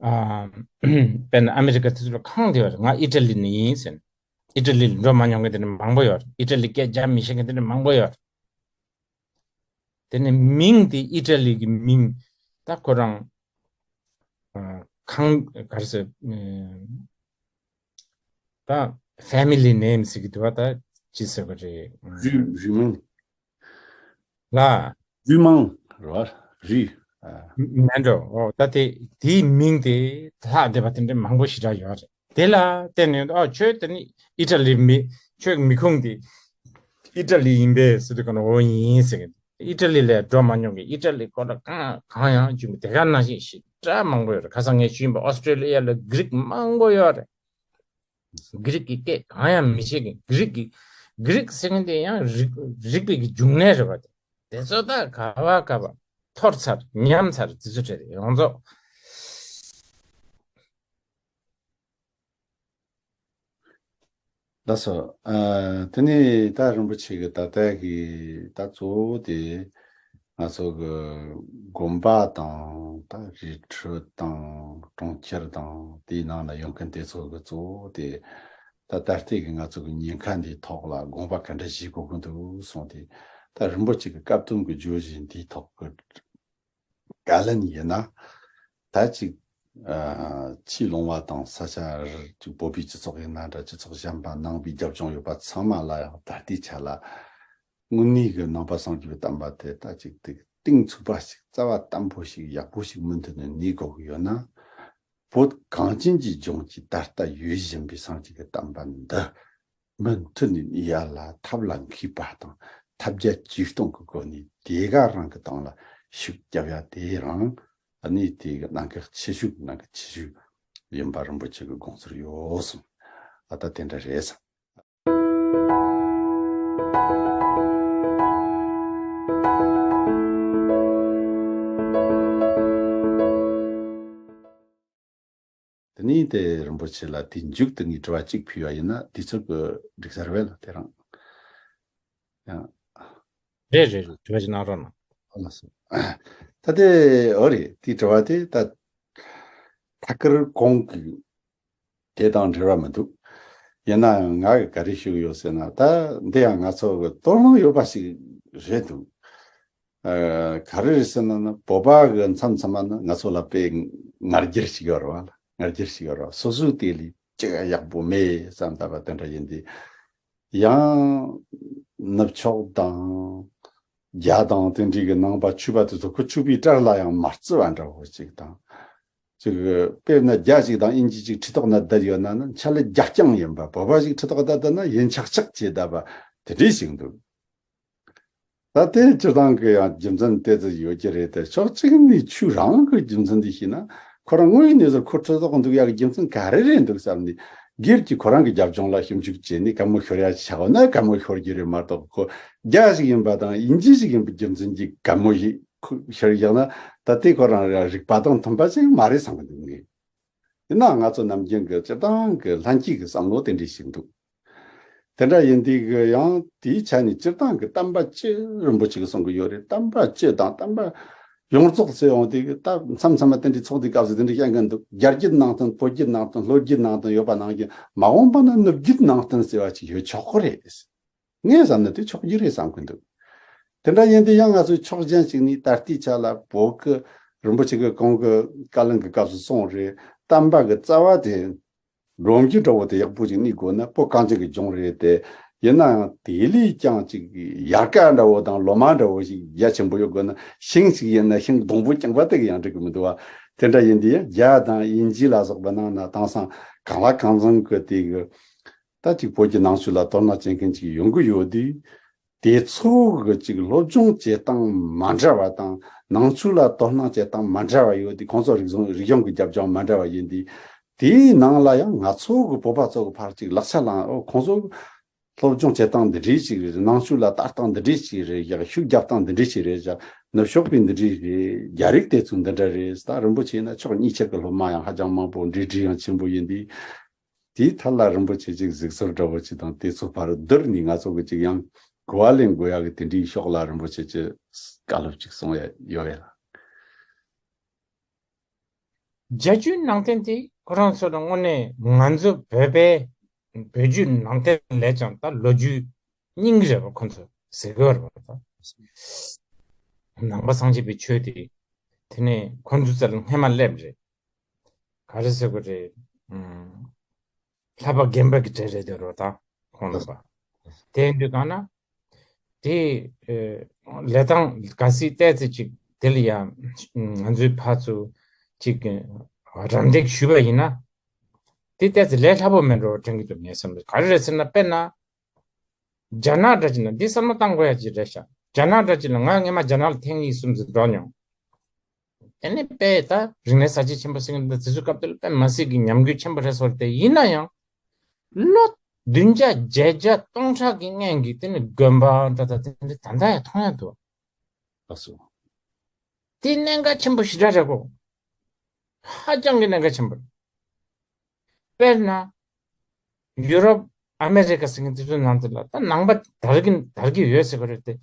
ཨ། དཔེར་ན་ཨ་མེ་རི་ཀ་དེ་ཚོ་ལ་གང་དེ་ཡོད་རེད། ང་ཨི་ཊ་ལི་ནས་ཡིན་ཟེར་ནས། ཨི་ཊ་ལི་ལ་འགྲོ་མ་མྱོང་མཁན་དེ་འདྲ་མང་པོ་ཡོད་རེད། ཨི་ཊ་ལི་སྐད་རྒྱག་མི་ཤེས་མཁན་དེ་འདྲ་མང་པོ་ཡོད་རེད། དེ་ནས་མིང་དེ་ཨི་ཊ་ལི་གི་མིང་། ད་ཁོ་རང་ཨ་ཁང་ག་རེ་ཟེར། ཨ་ད་ཕེ་མི་ལི་ནེམ་ཟེར་གི་འདུག་བ། ད་ཅི་ཟེར་བ་རེད། རུས་རུས་མིང་། ལ། རུས་མིང་རེད་བ། རུས། ཨ། མེད་འགྲོ། ཨོ་ད་དེ་དེའི་མིང་དེ་ལྷག་བསྡད་པ་དེ་འདྲ་མང་པོ་ཞེ་དྲག་ཡོད་རེད། དེ་ལ་བརྟེན་ནས་ཨོ་ཁྱོད་དེ་ནི་ཨི་ཊ་ལི་མི་ཁྱོད་མི་ཁུངས་དེ་ཨི་ཊ་ལི་ཡིན་པས་ཟེར་དུས་ག་ན་འོ་ཡིན་ཟེར་གི། ཨི་ཊ་ལི་ལ་འགྲོ་མ་མྱོང་གི། ཨི་ཊ་ལི་སྐོར་ལ་གང་གང་ཡང་བྱུང་མི་དེ་ག་ནང་བཞིན་ཞེ་དྲག་མང་པོ་ཡོད་རེད། ཁ་སང་ངས་ཞུས་ཡིན་པ་ཨོ་སི་ཀྲོ་ལི་ཡ་ལ་གྷི་རིག་མང་པོ་ཡོད་རེད། གྷི་རིག་གི་སྐད་གང་ཡང་མི་ཤེས་མཁན། གྷི་རིག་གི་གྷི་རིག་ཟེར་མཁན་དེ་ཡང་རིག་རིག་པའི་གི་འབྱུང་གནས་རེད་པ། དེ་ཚོ་ད་ག་བ་ག་བ་འཐོར་ཚར་ཉམས་ཚར་དེ་ཚོ་རེད། ཡོངས་རྫོགས། ལགས་སོ། ཨ། དེ་ནས་ད་རིན་པོ་ཆེ་གི་ད་ལྟ་གི་ད་གཙོ་བོ་དེ་ང་ཚོ་གི་དགོན་པ་དང་ད་རི་ཁྲོད་དང་གྲོང་ཁྱེར་དང་དེའི་ནང་ན་ཡོད་མཁན་དེ་ཚོ་གི་གཙོ་བོ་དེ་ད་ད་ལྟ་གི་ང་ཚོ་གི་ཉེན་ཁ་འདིའི་ཐོག་ལ་དགོངས་པ་ག་འདྲ་བཞེས་དགོས་ཀྱི་འདུག་གསུངས་ཏེ། ད་རིན་པོ་ཆེ་གི་བཀའ་གདམས་གི་བརྗོད་གཞི་འདིའི་ཐོག་གི་བཀའ་ལན་ཡིན་ན། ད་ཅིག་ཨ། ཆོས་ལུང་པ་དང་ས་ཆ་ཅིག་བོད་པའི་སྤྱི་ཚོགས་ཡིན་ན་འདྲ། སྤྱི་ཚོགས་གཞན་པ་ནང་པའི་རྒྱབ་ལྗོངས་ཡོད་པ་ཚང་མ་ལ་ཡང་ད་ལྟའི་ཆ་ལ་དངོས་གནས་ཀྱི་ནང་པ་སངས་རྒྱས་པའི་བསྟན་པ་དེ་ད་ཅིག་ཏིག་གཏིང་ཚུགས་པ་ཞིག་རྩ་བ་བརྟན་པོ་ཞིག་ཡག་པོ་ཞིག་མུ་མཐུད་ནས་གནས་དགོས་ཀྱི་ཡོད་ན། བོད་གངས་ཅན་གྱི་ལྗོངས་ཀྱི་ད་ལྟ་ཡོད་བཞིན་པའི་སངས་རྒྱས་ཀྱི་བསྟན་པ་འདི་མུ་མཐུད་ནས་གནས་ཡ་ལ་ཐབས་ལ་མཁས་པ་དང་ཐབས་བརྒྱ་ཇུས་སྟོང་གི་སྒོ་ནས་དེ་ག་རང་གི་སྟེང་ལ་ཤུགས་རྒྱབ་ཡ་དེ་རང་ཨ་ནི་དེ་གི་གནད་འགག་ཆེ་ཤོས་ནང་གི་ཆེ་ཤོས་ཡིན་པ་རིན་པོ་ཆེ་གི་དགོངས་ཚུལ་ཡོད་གསུངས། ཨ་ད་དེ་འདྲ་རེད་བསམ། དེ་ནས་དེ་རིན་པོ་ཆེ་ལ་དེའི་མཇུག་ཏུ་ངས་དྲི་བ་གཅིག་ཕུལ་བ་ཡིན་ན་དུས་ཚོད་ཀྱི་འགྲིག་ས་རེད་པས་ལ། དེ་རང་ཡང་། རེད་རེད་རེད། དྲི་བ་ཅིག་གནང་རོགས་གནང་། ཨ་ལགས་སོ། ད་དེ་འོ་རེད། དེའི་དྲི་བ་དེ་ད་ཐད་ཀར་གོང་གི་དེ་དང་འབྲེལ་བ་མི་འདུག་ཡིན་ནའང་ང་གིས་ག་རེ་ཞུ་གི་ཡོད་ཟེར་ན། ད་འདི་ཡང་ང་ཚོ་གི་དོ་སྣང་ཡོད་པ་ཞིག་རེད་འདུག་ཨ། ག་རེ་རེད་ཟེར་ན་ནི་བོད་པ་གི་མཚམས་མཚམས་མ་ནི་ང་ཚོ་ལ་དཔེ་ང་རྒྱལ་ཞིག་ཡོད་རེད་པ་ལ། ང་རྒྱལ་ཞིག་ཡོད་རེད་པ། སོ་སོའི་དེ་ལས་ཅིག་ཡག་པོ་མེད་བསམ་ད་པ་དེ་འདྲ་ཡིན་དུས། ཡང་ནུབ་ཕྱོགས་དང་རྒྱ་དང་དེ་འདྲའི་གི་ནང་པ་ཆོས་པ་དེ་ཚོ་ཁོ་ཆོས་པའི་གྲལ་ལ་ཡང་མ་བརྩི་བ་འདྲ་བོ་ཅིག་དང་། ཅིག་དཔེར་ན་རྒྱ་ཅིག་དང་དབྱིན་ཇི་ཅིག་ཁྲི་ཐོག་ན་བསྡད་ཡོད་ན་ནི་ཆ་ལ་རྒྱ་རྐྱང་ཡིན་པ། བོད་པ་ཞིག་ཁྲི་ཐོག་ད་བསྡད་ན་ཡིན་ཆགས་ཆགས་བྱས་བསྡད་པ་དེ་འདྲའི་ཞིག་འདུག་ད་དེ་སྤྱིར་བཏང་གི་ཡང་རྒྱུ་མཚན་དེ་ཙམ་ཡོད་ཀྱི་རེད་དེ། ཕྱོགས་གཅིག་ནས་ཆོས་རང་གི་རྒྱུ་མཚན་འདི་ཤེས་ན། ཁོ་རང་དངོས་ཡོད་གནས་ཚུལ་ཁོ་ཁྲི་ཐོག་འདུག་ཡག་གི་རྒྱུ་མཚན་ག་རེ་རེད་འདུག་བསམ་ནས། སྒེར་གྱི་ཁོ་རང་གི་རྒྱབ་ལྗོངས་ལ་ཞིབ་འཇུག་བྱས་ནས་དགའ་མོ་ཤོར་ཡ་ཆགས་ན་དགའ་མོ་ཤོར་རྒྱུ་རེད་མ་གཏོགས། ཁོ་རྒྱ་ཞིག་ཡིན་པ་དང་དབྱིན་ཇི་ཞིག་ཡིན་པའི་རྒྱུ་མཚན་གྱིས་དགའ་མོ་ཞིག་ཁོ་ཤོར་ཡག་ན། ད་དེ་ཁོ་རང་རིག་པ་དང་མཐུན་པ་ཅིག་མ་རེད་བསམ་གི་འདུག་ངས། ཡིན་ནའང་ང་ཚོ་ནམ་རྒྱུན་གྱི་སྤྱིར་བཏང་གི་ལྷན་སྐྱེས་ཀྱི་བསམ་བློ་དེ་འདྲ་ཞིག་འདུག་དེ་འདྲ་ཡིན་དུས་ཀྱི་ཡང་དེའི་ཆ་ནས་སྤྱིར་བཏང་གི་བསྟན་པ་སྤྱི་རིན་པོ་ཆེ་གིས་གསུང་གི་ཡོད་རེད། བསྟན་པ་སྤྱི་དང་བསྟན་པ་ཡོངས་རྫོགས་ཟེར་ཡོང་དུས་ཀྱི་ད་མཚམས་མཚམས་མ་དེ་འདྲའི་ཚོགས་འདུའི་སྐབས་སུ་དེ་འདྲ་བཤད་མཁན་འདུག་རྒྱ་བརྒྱུད་ནང་བསྟན། བོད་བརྒྱུད་ནང་བསྟན། ལྷོ་བརྒྱུད་ནང་བསྟན་ཡོད་པ་ནང་བཞིན་མ་འོངས་པ་ན་ནུབ་བརྒྱུད་ནང་བསྟན་ཟེར་བ་ཅིག་ཡོད་ཆོག་གི་རེད། ངས་བསམ་ན་དེ་ཆོག་རྒྱུ་རེད་བསམ་གི་འདུག་དེ་འདྲ་ཡིན་དུས་ཡང་ང་ཚོས་ཕྱོགས་གཞན་ཞིག་ནས་ད་ལྟའི་ཆ་ལ་བོད་ཀྱི་རིན་པོ་ཆེ་གི་གོང་གི་བཀའ་བློན་གྱི་སྐབས་སུ་སོང་རེད། བསྟན་པ་གི་རྩ་བ་དེ་སྒྲོམ་གཞི་འདྲ་བོ་དེ་ཡག་པོ་ཞིག་གནས་དགོས་ན་བོད་གངས་ཅན་གྱི་ལྗོངས་རེད་དེ། ཡིན་ནའང་དེ་ལས་ཀྱང་ཅིག་ཡལ་ག་འདྲ་བོ་དང་ལོ་མ་འདྲ་བོ་ཞིག་རྒྱ་ཆེན་པོ་ཡོད་དགོས་ན། ཤིང་ཞིག་ཡིན་ན་ཤིང་སྡོང་པོ་རྐྱང་པ་དེ་གི་ཡང་འགྲིག་གི་མི་འདུག་བ། དེ་འདྲ་ཡིན་དུས་རྒྱ་དང་དབྱིན་ཇི་ལ་སོགས་པ་ནང་ན་དེང་སང་གང་ལ་གང་འཚམ་གི་དེ་གི་ད་ཅིག་བོད་ཀྱི་ནང་ཆོས་ལ་དོ་སྣང་བྱེད་མཁན་ཅིག་ཡོང་གི་ཡོད་དུས། དེ་ཚོ་གི་ཅིག་སློབ་སྦྱོང་བྱེད་སྟངས་མ་འདྲ་བ་དང་། ནང་ཆོས་ལ་དོ་སྣང་བྱེད་སྟངས་མ་འདྲ་བ་ཡོད་དུས། ཁོང་ཚོ་རིག་གཞུང་རིག་གཞུང་གི་རྒྱབ་ལྗོངས་མ་འདྲ་བ་ཡིན་དུས། དེའི་ནང་ལ་ཡང་ང་ཚོ་གི་བོད་པ་ཚོ་གི་ཕར་ཅིག་ལག་ཆ་བླངས། ཨོ། ཁོང་ཚོ་སློབ་སྦྱོང་བྱེད་སྟངས་འདི་འདྲའི་ཅིག་རེད། ནང་ཆོས་ལ་ལྟ་སྟངས་འདི་འདྲའི་ཅིག་རེད། ཡག་ཤུགས་རྒྱབ་སྟངས་འདི་འདྲའི་ཅིག་རེད། ནུབ་ཕྱོགས་པའི་འདི་འདྲའི་རེད། རྒྱ་རིགས་དེ་ཚོ་འདི་འདྲ་རེད། ད་རིན་པོ་ཆེ་ཡིན་ན་ཕྱོགས་གཉིས་ཆར་གི་སློབ་མ་ཡང་ཧ་ཅང་མང་པོ། འབྲེལ་འདྲིས་ཡང་ཆེན་པོ་ཡིན་དུས། དེའི་ཐད་ལ་རིན་པོ་ཆེ་ཅིག་གཟིགས་ཚུལ་འདྲ་བོ་ཅིག་དང་། དེ་ཚོ་བར་བསྡུར་ནས་ང་ཚོ་གི་ཅིག་ཡང་གོ་བ་ལེན་དགོས་ཡག་གི་དེ་འདྲའི་ཕྱོགས་ལ་རིན་པོ་ཆེ་ཅིག་བཀའ་སློབ་ཅིག་གསུང་ཡ་ཡོད་ཡ་ལ། རྒྱ་བརྒྱུད་ནང་བསྟན་དེ་ཁོ་རང་ཚོ་ལ་དངོས་གནས་ང་ཚོ་བོད་པའི་བོད་བརྒྱུད་ནང་བསྟན་ལས་ཀྱང་ད་ལོ་རྒྱུས་རྙིང་རེད་པ། ཁོ་ཚོ་ཟེར་གི་ཡོད་རེད་པ། ད་ནང་པ་སངས་རྒྱས་པའི་ཆོས་དེ་དེ་ནས་ཁོ་ཚོ་རྩ་ལ་སྔས་མ་སླེབས་རེད། ག་རེ་ཟེར་དགོས་རེད། ཨུམ། ལྷ་པ་རྒན་པ་གི་གྲས་རེད་དེ་རོ། ད་ཁོང་རྣམ་པ་དེ་ཡིན་དུས་གང་ན་དེ་ཨེ་ལས་སྟངས་ག་སྲིད་ལྟས་ཚེ་ཅིག་དེ་ལ་ཡང་ང་ཚོའི་ཕར་ཚུར་ཅིག་རམ་འདེགས་ཞུས་པ་ཡིན་ན། དེ་ལྟས་ཚེ་ལས་སླ་པོ་མེད་འགྲོ་དྲན་གི་འདུག་ངའི་བསམ་པ། ག་རེ་རེད་ཟེར་ན། དཔེར་ན། རྒྱ་ནག་འདྲ་ཅིག་ན་འདི་བསམ་བློ་བཏང་དགོས་ཡ་ཅིག་རེད་ཤག་རྒྱ་ནག་འདྲ་ཅིག་ན། ང་སྔས་མ་རྒྱ་ནག་ལ་ཐེངས་གཉིས་གསུམ་ཙམ་འགྲོ་མྱོང་། དེ་ནས་དཔེ་ད་རིག་གནས་གསར་བརྗེ་ཆེན་པོ་ཟེར་གྱི་འདུག་དེ་ཚོའི་སྐབས་དེ་ལ་དཔེ་མ་སྲིད་ཀྱི་ཉམས་རྒུད་ཆེན་པོ་རེད་སོང་སྟེ། ཡིན་ན་ཡང་ལོ་བདུན་བརྒྱ་བརྒྱད་བརྒྱ་སྟོང་ཕྲག་གི་སྔོན་གྱི་དེ་ནི་དགོན་པ་འདྲ་ད་དེ་འདྲ་ད་ལྟ་ཡང་མཐོང་ཡ་འདུག་ཨ་སོ། དེ་གནད་འགག་ཆེན་པོ་ཞེ་དྲག་རེད་གོ། ཧ་ཅང་གི་གནད་འགག་ཆེན་པོ་རེད། དཔེར་ན། ཡུ་རོབ་ཨ་མེ་རི་ཀ་ཟེར་མཁན་དེ་ཚོའི་ནང་དུ་ལ་ད་ནང་པ་དར་གྱི་དར་གྱི་ཡོད་ཟེར་གི་རེད་དེ།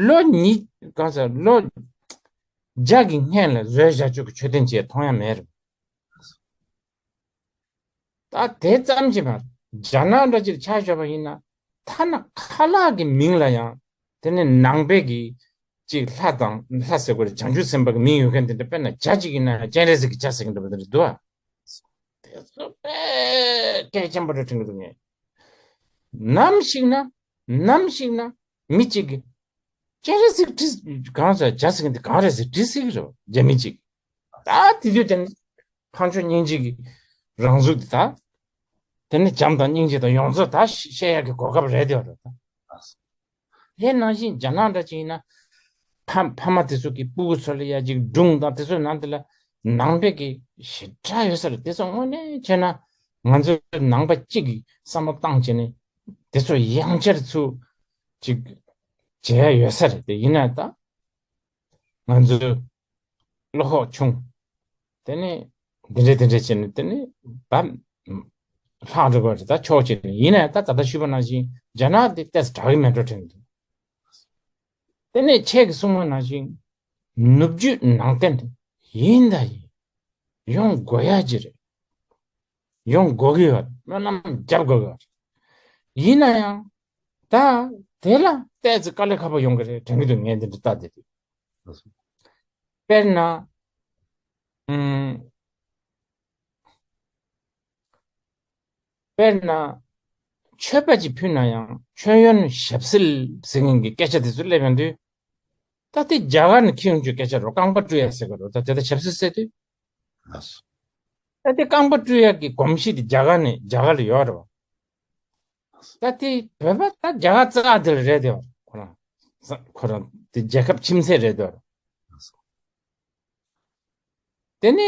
ལོ་ཉིས་གང་ཟེར་ལོ་བརྒྱ་གི་སྔན་ལ་བཟོས་བཞག་ཆོག་གི་མཆོད་རྟེན་ཅིག་མཐོང་ཡ་མེད་རེད། ད་དེ་ཙམ་གྱིས་མ་རྒྱ་ནག་འདྲ་ཅིག་ཆ་བཞག་པ་ཡིན་ན། ཐ་ན་ཁ་ལག་གི་མིང་ལ་ཡང་དེ་ནི་ནང་པའི་གི་ཅིག་ལྷ་དང་ལྷ་ཟེར་དགོས་རེད། བྱང་ཆུབ་སེམས་དཔའ་གི་མིང་ཡོད་མཁན་དེ་འདྲ། དཔེར་ན་ཇ་ཅིག་ཡིན་ན་སྤྱན་རས་གཟིགས་ཀྱི་ཇ་ཟེར་གྱི་འདྲ་པོ་དེ་འདྲ་འདུག་ཨ། དེ་ཚོ་དཔེ་གལ་ཆེན་པོ་རེད་དྲན་གྱི་འདུག་ངས། ནམ་ཞིག་ན་ནམ་ཞིག་ན་མི་གཅིག་གིས་སྤྱན་རས་གཟིགས་དྲི་གང་ཟེར་ཇ་ཟེར་མཁན་དེ་གང་རེད་ཟེར་དྲི་སྲིད་ཀྱི་རེད་པ། རྒྱ་མི་གཅིག་ད་དེ་དུས་དེ་ནི་འཕགས་མཆོག་སྙིང་རྗེ་གི་རང་གཟུགས་དེ། ད་དེ་ནི་བྱམས་དང་སྙིང་རྗེ་དང་ཡོངས་རྫོགས་ད་བཤད་ཡག་གི་གོ་སྐབས་རེད་དེ་བ་རེད་ད། དེ་ནང་བཞིན་རྒྱ་ནག་འདྲ་ཅིག་ཡིན་ན། ཕ་ཕ་མ་དེ་ཚོ་གི་སྤུ་གུ་ཚོ་ལ་ཡ་ཅིག་སྒྲུང་དང་དེ་ཚོའི་ནང་དེ་ལ་ནང་པའི་གི་ཞེ་དྲག་ཡོད་ས་རེད། དེ་ཚོ་དངོས་གནས་བྱས་ན་ང་ཚོ་ནང་པ་གཅིག་གིས་བསམ་བློ་བཏང་བྱས་ནས་དེ་ཚོ་ཡང་བསྐྱར་ཚུར་ཅིག་བྱེད་ཡ་ཡོད་ས་རེད། དེ་ཡིན་ན་ད་ང་ཚོའི་བློ་ཁོག་ཆུང་། དེ་ནས་འདི་འདྲ་འདི་འདྲ་བྱས་ནས་དེ་ནས་ད་ལྷག་འགྲོ་གི་རེད། ད་ཆོག་བྱས་ནས། ཡིན་ན་ད་ད་ལྟ་ཞུས་པ་ནང་བཞིན་རྒྱ་ནག་དེ་ཏོག་ཙམ་དྲག་གི་མེད་འགྲོ་དྲན་འདུག་དེ་ནས་ཁྱེད་ཀྱིས་གསུངས་པ་ནང་བཞིན་ནུབ་རྒྱུད་ནང་བསྟན་དེ་ཡིན་ད་ཡིན། ཡོང་དགོས་ཡ་ཅིག་རེད། ཡོང་དགོས་ཀྱི་ཡོད། སྨོན་ལམ་རྒྱབ་དགོས་ཀྱི་ཡོད། ཡིན་ན་ཡང་ད་དེ་ལ་ཏོག་ཙམ་དཀའ་ལས་ཁག་པོ་ཡོང་གི་རེད་དྲན་གྱི་འདུག་ངས་འདི་འདྲ་ལྟ་བསྡད་དུས། དཔེར་ན། ཨུམ། དཔེར་ན། མཆོད་པ་ཅིག་ཕུལ་ན་ཡང་མཆོད་ཡོན་ཞབས་བསིལ་ཟེར་མཁན་གྱི་སྐད་ཆ་དེ་ཚོ་སླེབས་ཡོང་དུས། ད་དེ་རྒྱ་གར་ནས་འཁྱེར་ཡོང་རྒྱུའི་སྐད་ཆ་རེད། རྐང་པ་བཀྲུ་ཡ་ཟེར་གི་རེད། ད་དེ་ད་ཞབས་བསིལ་ཟེར་དུས། ལགས་སོ། ད་དེ་རྐང་པ་བཀྲུ་ཡ་གི་གོམས་གཤིས་དེ་རྒྱ་གར་ནས་རྒྱ་གར་ལ་ཡོད་རེད་བ། ད་དེ་བོད་པ་ད་རྒྱ་གར་རྩ་དེ་ལ་རེད་དེ་བ་ཁོ་རང་། ཁོ་རང་དེ་རྒྱལ་ཁབ་ཁྱིམ་མཚེས་རེད་འདུག་དེ་ནས་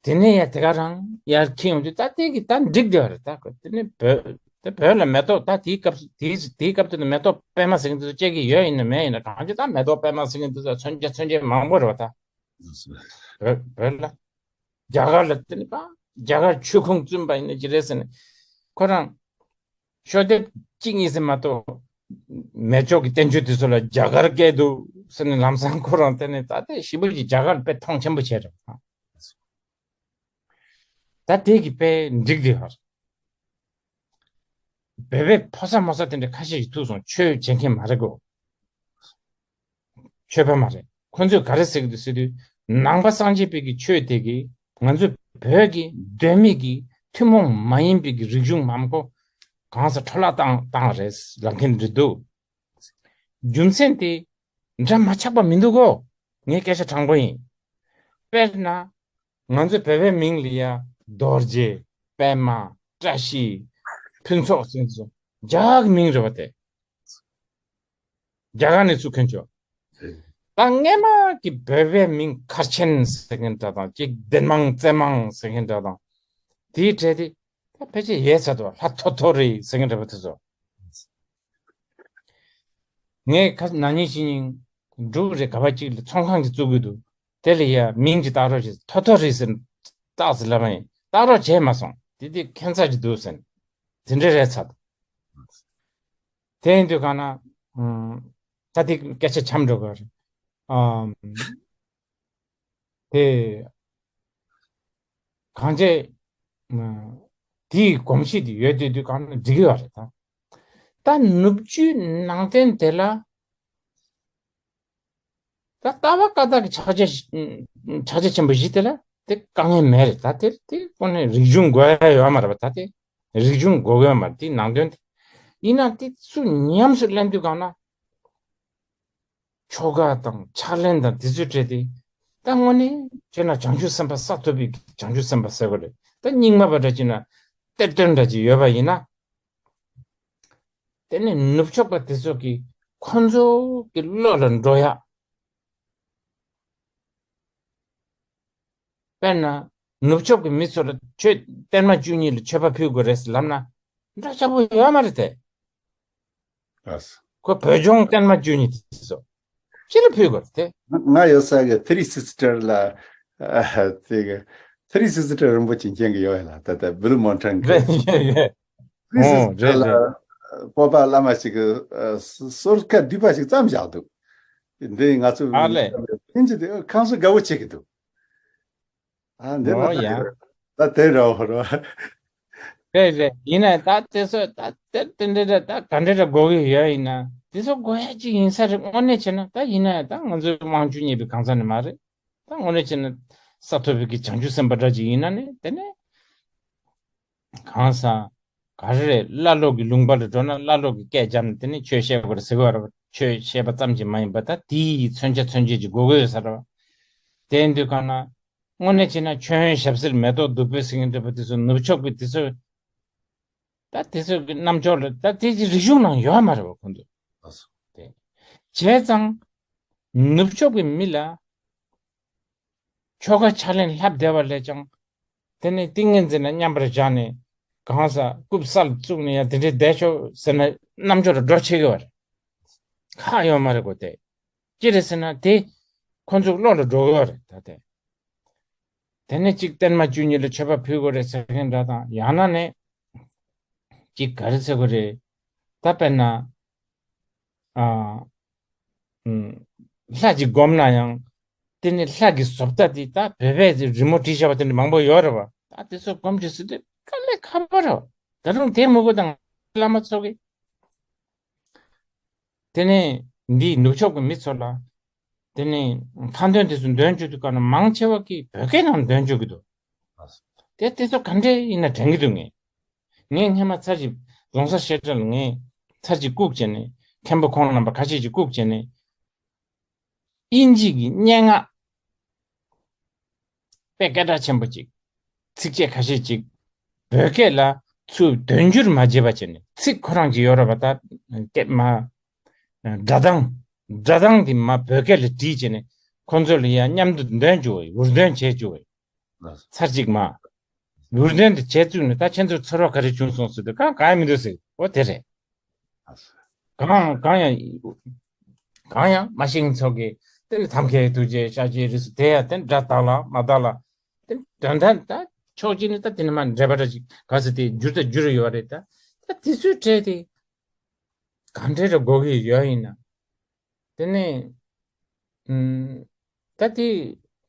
དེ་ནས་ཡ་དེ་ག་རང་ཡར་ཁྱེར་ཡོང་དུས་ད་དེ་གི་ད་འགྲིག་བསྡད་པ་རེད། ད་དེ་ནས་བོད་དེ་བོད་ལ་མེ་ཏོག་ད་དེའི་སྐབས་སུ་དེའི་དེའི་སྐབས་དེ་ནས་མེ་ཏོག་པད་མ་ཟེར་མཁན་དེ་ཚོ་སྐྱེ་གི་ཡོད་ཡིན་ན་མེད་ཡིན་ན། གང་ཅི་ད་མེ་ཏོག་པད་མ་ཟེར་མཁན་དེ་ཚོ་མཚོན་ཆ་མཚོན་ཆ་མང་པོ་རེད་པ། ད་བོད་བོད་ལ་རྒྱ་གར་ལ་དེ་ནས་པ་རྒྱ་གར་ཆོས་ཁུངས་བཙུན་པ་ཡིན་ན་ཅི་རེད་ཟེར་ནས་ཁོ་རང་ཤོག་ལྡེབ་གཅིག་གཉིས་ཟེར་མ་གཏོགས་མེ་སྒྱོགས་ཀྱི་བསྟན་བཅོས་དེ་ཚོ་ལ་རྒྱ་གར་སྐད་འདུག་ཟེར་ནས་ལམ་སང་ཁོ་རང་དེ་ནས་ད་ལྟའི་ཞི་བོ་གི་རྒྱ་གར་དཔེ་མཐོང་ཆེན་པོ་བྱས་རེད། ད་དེ་གི་དཔེ་འགྲིག་དེ་ཧར། བོད་པའི་ཕོ་གསར་མོ་གསར་དེ་འདྲ་ཁ་ཤས་ཤིག་ཐུག་སོང་། ཆོས་བྱེད་མཁན་མ་རེད་གོ། ཆོས་པ་མ་རེད། ཁོ་ཚོས་ག་རེ་ཟེར་གི་འདུག་ཟེར་དུས། ནང་པ་སངས་རྒྱས་པའི་གི་ཆོས་དེ་གིས་ང་ཚོ་བོད་ཀྱི་གདོད་མའི་གི་ཐུན་མོང་མ་ཡིན་པའི་གི་རིག་གཞུང་མང་པོ་གང་ས་འཕྲོ་བརླག་བཏང་བཏང་རེད་ལབ་མཁན་རེད་འདུག་རྒྱུ་མཚན་དེ་འདྲ་མ་ཆགས་པ་མི་འདུག་གོ། ངའི་སྐད་ཆ་དྲང་པོ་ཡིན། དཔེར་ན། ང་ཚོ་བོད་པའི་མིང་ལ་ཡ་རྡོ་རྗེ། པད་མ། བཀྲ་ཤིས། ཕུན་ཚོགས་ཟེར་ཚོ་རྒྱ་གི་མིང་རེད་པ་དེ། རྒྱ་གར་ནས་ཚུར་ཁྱོན་ཆོག་ད་སྔས་མ་གི་བོད་པའི་མིང་མཁར་ཆེན་ཟེར་མཁན་འདྲ་དང་གཅིག་བདེ་མང་རྩེ་མང་ཟེར་མཁན་འདྲ་དང་། དེའི་གྲས་དེ་ད་ཕལ་ཆེར་ཡལ་ཚར་འདུག་ལྷ་ཐོ་ཐོ་རེད་ཟེར་མཁན་འདྲ་པོ་དེ་ཚོ། ངས་ཁ་ན་ནིང་ཕྱི་ཉིན་འབྲུག་རེད་ག་པ་གཅིག་ལ་ཚོང་ཁང་གཅིག་བཙུགས་ཀྱི་འདུག་དེ་ལ་ཡ་མིང་གཅིག་བཏགས་རོགས་བྱེད། ཐོ་ཐོ་རེད་ཟེར་བཏགས་ཟེར་ལབ་པ་ཡིན། བཏགས་རོགས་བྱས་མ་སོང་། དེ་དེ་ཁྱད་མཚར་གཅིག་འདུག་ཟེར། དེ་འདྲ་རེད་ཚར་འདུག་དེ་ཡིན་དུས་གང་ན། ཨམ། ད་དེ་སྐད་ཆ་འཆམ་འགྲོ་གི་རེད། ཨམ། དེ་གང་བྱས། ཨམ། དེའི་གོམས་གཤིས་དེ་ཡོད་དུས་དུས་གང་ན་འགྲིག་གི་ཡོད་རེད་ད། ད་ནུབ་རྒྱུད་ནང་བསྟན་དེ་ལ། ད་ལྟ་བ་བཀའ་རྟགས་ཀྱི་ཕྱག་རྒྱ་ཕྱག་རྒྱ་ཆེན་པོ་བཞི་དེ་ལ་དེ་དཀའ་ངལ་མེད་རེད། ད་དེ་དེ་ཁོ་ནས་རིག་གཞུང་དགོས་ཡ་ཡོད་མ་རེད་པ། ད་དེ་རིག་གཞུང་དགོས་ཡ་མ་རེད། དེ་ནང་དོན་དེ་ཡིན་ན་དེ་ཚུར་ཉམས་སུ་ལེན་དུས་གང་ན། ཆོ་ག་དང་ཕྱག་ལེན་དང་དེ་ཚོའི་གྲས་དེ། ད་དངོས་གནས་བྱས་ན་བྱང་ཆུབ་སེམས་དཔའ་ས་ཐོབ་པའི་བྱང་ཆུབ་སེམས་དཔའ་ཟེར་དགོས་རེད། ད་རྙིང་མ་པ་འདྲ་བྱས་ན་གཏེར་སྟོན་འདྲ་ཅིག་ཡོད་པ་ཡིན་ན། དེ་ནས་ནུབ་ཕྱོགས་པ་དེ་ཚོ་གིས་ཁོ་ཚོ་གི་བློ་ལ་འགྲོ་ཡག་དཔེར་ན། ནུབ་ཕྱོགས་ཀྱི་མི་ཚོ་ལ་ཆོས་གཏེར་མ་བཅུ་གཉིས་ལ་མཆོད་པ་ཕུལ་དགོས་རེད་ལབ་ན། འདྲ་ཆགས་པོ་ཡོད་མ་རེད་དེ། ཨ་ས། ཁོ་བོད་ལྗོངས་གཏེར་མ་བཅུ་གཉིས་དེ་ཚོ་ཅི་ལ་ཕུལ་དགོས་རེད་དེ། ང་ང་ཡོད་ས་གི་ཐི་རི་སིས་ཊར་ལ། ཨ། དེ་གི་ཐི་རི་སིས་ཊར་རིན་པོ་ཆེ་མཁྱེན་གི་ཡོད་ལ། ད་ལྟ་བིལ་མོན་ཊན་གི་རེད་ཡོད་ཡོད། ཨོ་རེད་རེད། སྤོབས་པ་བླ་མ་ཞིག་གི་སོལ་ཁ་བསྡུས་པ་ཞིག་བརྩམས་བཞག་འདུག་འདི་ང་ཚོ་ཨ་ལས། ཕིན་ཅི་དེ་ཁང་སུ་དགའ་བོ་བྱེད་ཀྱི་འདུག་ཨ་འདི་ལ་ཨོ་ད་ཡ། ད་དེ་ར་བོ་ར། རེད་རེད། ཡིན་ན་ད་དེ་ཚོ་ད་དེ་དེ་འདྲ་འདྲ་ད་ག་འདྲ་འདྲ་དགོས་ཀྱི་ཡོད་ཡིན་ན་དེ་ཚོ་དགོས་ཡ་ཅིག་ཡིན་ས་རེད། དངོས་གནས་བྱས་ན་ད་ཡིན་ན་ཡང་ད་ང་ཚོའི་དབང་ཆ་རྙེད་པའི་གང་ཟག་ནི་མ་རེད། ད་དངོས་གནས་བྱས་ན་ས་ཐོབ་པའི་གི་བྱང་ཆུབ་སེམས་དཔའ་འདྲ་ཅིག་ཡིན་ན་ནི་དེ་ནས། གང་ཟག་ག་རེ་རེད། ཀླ་ཀློ་གི་ལུང་པ་ལ་འགྲོ་ན་ཀླ་ཀློ་གི་སྐད་རྒྱབ་ནས་དེ་ནས་ཆོས་བཤད་དགོས་རེད་ཟེར་གི་རེད། ཆོས་བཤད་པ་ཙམ་གྱིས་མ་ཡིན་པ་ད་དེའི་མཚོན་ཆ་མཚོན་བྱེད་ཀྱི་དགོས་ཀྱི་ཡོད་ས་རེད། དེ་ཡིན་དུས་གང་ན། དངོས་གནས་བྱས་ན་མཆོད་ཡོན་ཞབས་བསིལ་མེ་ཏོག་བདུག་སྤོས་ཟེར་མཁན་འདྲ་པོ་དེ་ཚོ་ནུབ་ཕྱོགས་པའི་དེ་ཚོ། ད་དེ་ཚོ་གི་རྣམ་འབྱོར་ལ་ད་དེ་གི་རིག་གཞུང་ནང་ཡོད་མ་རེད་པ་ཁོང་ཚོ། ལགས་སོ། དེ་བྱས་ཙང་ནུབ་ཕྱོགས་པའི་མི་ལ་ཆོ་ག་ཕྱག་ལེན་ལྷབ་བསྡད་པ་ལས་ཀྱང་། དེ་ནས་ཏིང་ངེ་འཛིན་ལ་མཉམ་པར་བཞག་ནས་གང་ཟག་རྐུབ་སར་བཙུགས་ནས་ཡང་དེ་འདྲའི་བསྡད་ཆོག་ཟེར་ན་རྣམ་འབྱོར་འགྲོ་ཆེ་གི་བ་རེད། ཁག་ཡོད་མ་རེད་གོ་དེ། ཅི་རེད་ཟེར་ན་དེ་ཁོ་ཚོའི་བློ་ལ་འགྲོ་གི་བ་རེད་ད་དེ། དེ་ནས་གཅིག་གཏེར་མ་བཅུ་གཉིས་ལ་མཆོད་པ་ཕུལ་དགོས་རེད་ཟེར་མཁན་འདྲ་དང་། ཡང་ན་ནས་གཅིག་ག་རེ་ཟེར་དགོས་རེད། ད་དཔེར་ན། ཨ། ཨུམ། ལྷ་ཅིག་བསྒོམས་ན་ཡང་། དེ་ནི་ལྷ་གི་བཟོ་ལྟ་དེ་ད་བོད་པས་རི་མོ་བྲིས་བཞག་པ་དེ་འདྲ་མང་པོ་ཡོད་རེད་བ། ད་དེ་ཚོ་སྒོམ་རྒྱུ་ཟེར་དུས་དཀའ་ལས་ཁག་པོ་རེད་བ། ད་རུང་དེ་མི་དགོས་དང་བླ་མ་ཚོ་གིས། དེ་ནས་འདིའི་ནུབ་ཕྱོགས་ཀྱི་མི་ཚོ་ལ། དེ་ནས་ཁ་འདོན་དེ་ཚོ་འདོན་བཅུག་དུས་ག་ན་མང་ཆེ་བ་གིས་བོད་སྐད་ནང་འདོན་བཅུག་གི་འདུག་དེ་དེ་ཚོ་ག་འདྲས་ཡིན་ན་དྲན་གི་འདུག་ངས། ངས་སྔས་མ་ཚར་གཅིག་རྫོང་སར་བཤད་གྲྭ་ལ་ངས་ཚར་གཅིག་བཀུག་བྱས་ནས་མཁན་པོ་ཁོང་རྣམ་པ་ཁ་ཤས་ཀྱིས་བཀུག་བྱས་ནས། དབྱིན་ཇི་གི་སྙན་ངག་དཔེ་སྐད་གྲགས་ཆེན་པོ་ཅིག་ཚིགས་བཅད་ཁ་ཤས་ཅིག་བོད་སྐད་ལ་ཚུར་དོན་བསྒྱུར་མ་བྱས་པ་བྱས་ནས། ཚིག་ཁོ་རང་ཅིག་ཡོད་རེད་པ། ད་སྐད་མ་ སྒྲ་གདངས། སྒྲ་གདངས་དེ་མ་བོད་སྐད་ལ་བྲིས་བྱས་ནས་ཁོང་ཚོ་ལ་ཡང་མཉམ་དུ་འདོན་བཅུག་པ་ཡིན། འུར་འདོན་བྱས་བཅུག་པ་ཡིན། ལགས་སོ། ཚར་གཅིག་མ། འུར་འདོན་དེ་བྱས་བཅུག་ནས་ད་ཁྱེད་ཚོར་ཚོར་བ་ག་རེ་བྱུང་སོང་ཟེར་དུས་གང་གང་ཡང་མི་འདུག་ཟེར། འོ་དེ་རེད། ལགས་སོ། གང་གང་ཡང་། གང་ཡང་མ་ཤེས་མཁན་ཚོ་གིས་དེ་ནི་ཐབས་མཁས་ཐུགས་རྗེ་ཤཱཀྱའི་རིགས་སུ་དེ་ཡང་དེ་འདྲ་དག་ལ་མ་དག་ལ། དེ་དོན་དག་ད་ཕྱོགས་གཅིག་ནས་ད་དེ་ནི་མ་འགྲེལ་པ་འདྲ་ཅིག་ག་ཚོད་དེ་འགྱུར་དང་འགྱུར་ཡོད་རེད། ད་ད་དེ་ཚོའི་གྲས་དེ་གང་འདྲ་རེ་དགོས་ཀྱི་ཡོད་ཡིན་ན། དེ་ནས་ཨུམ། ད་དེ་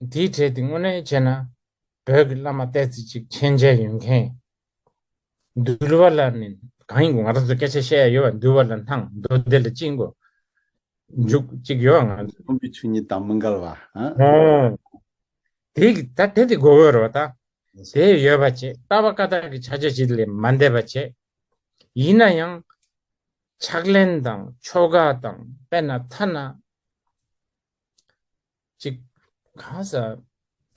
དེའི་གྲས་དེ་དངོས་གནས་བྱས་ན་བོད་ཀྱི་བླ་མ་ཏོག་ཙམ་ཅིག་མཁྱེན་རྒྱ་ཡོད་མཁན། འདུལ་བ་ལ་ནི་གང་ཡིན་གོ། ང་རང་ཚོ་སྐད་ཆ་བཤད་ཡ་ཡོད་པ། འདུལ་བ་ལ་སྣང་། མདོ་སྡེ་ལ་བཅིངས་གོ། འཇུག་ཅིག་ཡོད་ང་ཚོ། སྟོན་པའི་ཆོས་ཉིད་དང་མི་འགལ་བ། ཨ། ཨོ། དེ་གི་ད་དེ་དེ་དགོས་ཡོད་རེད་བ་ད། དེ་ཡོད་པ་བྱས། ལྟ་བ་བཀའ་རྟགས་ཀྱི་ཕྱག་རྒྱ་ཅིག་ལས་མ་འདས་པ་བྱས། ཡིན་ན་ཡང་། ཕྱག་ལེན་དང་ཆོ་ག་དང་། དཔེར་ན་ཐ་ན། ཅིག་གང་ཟེར།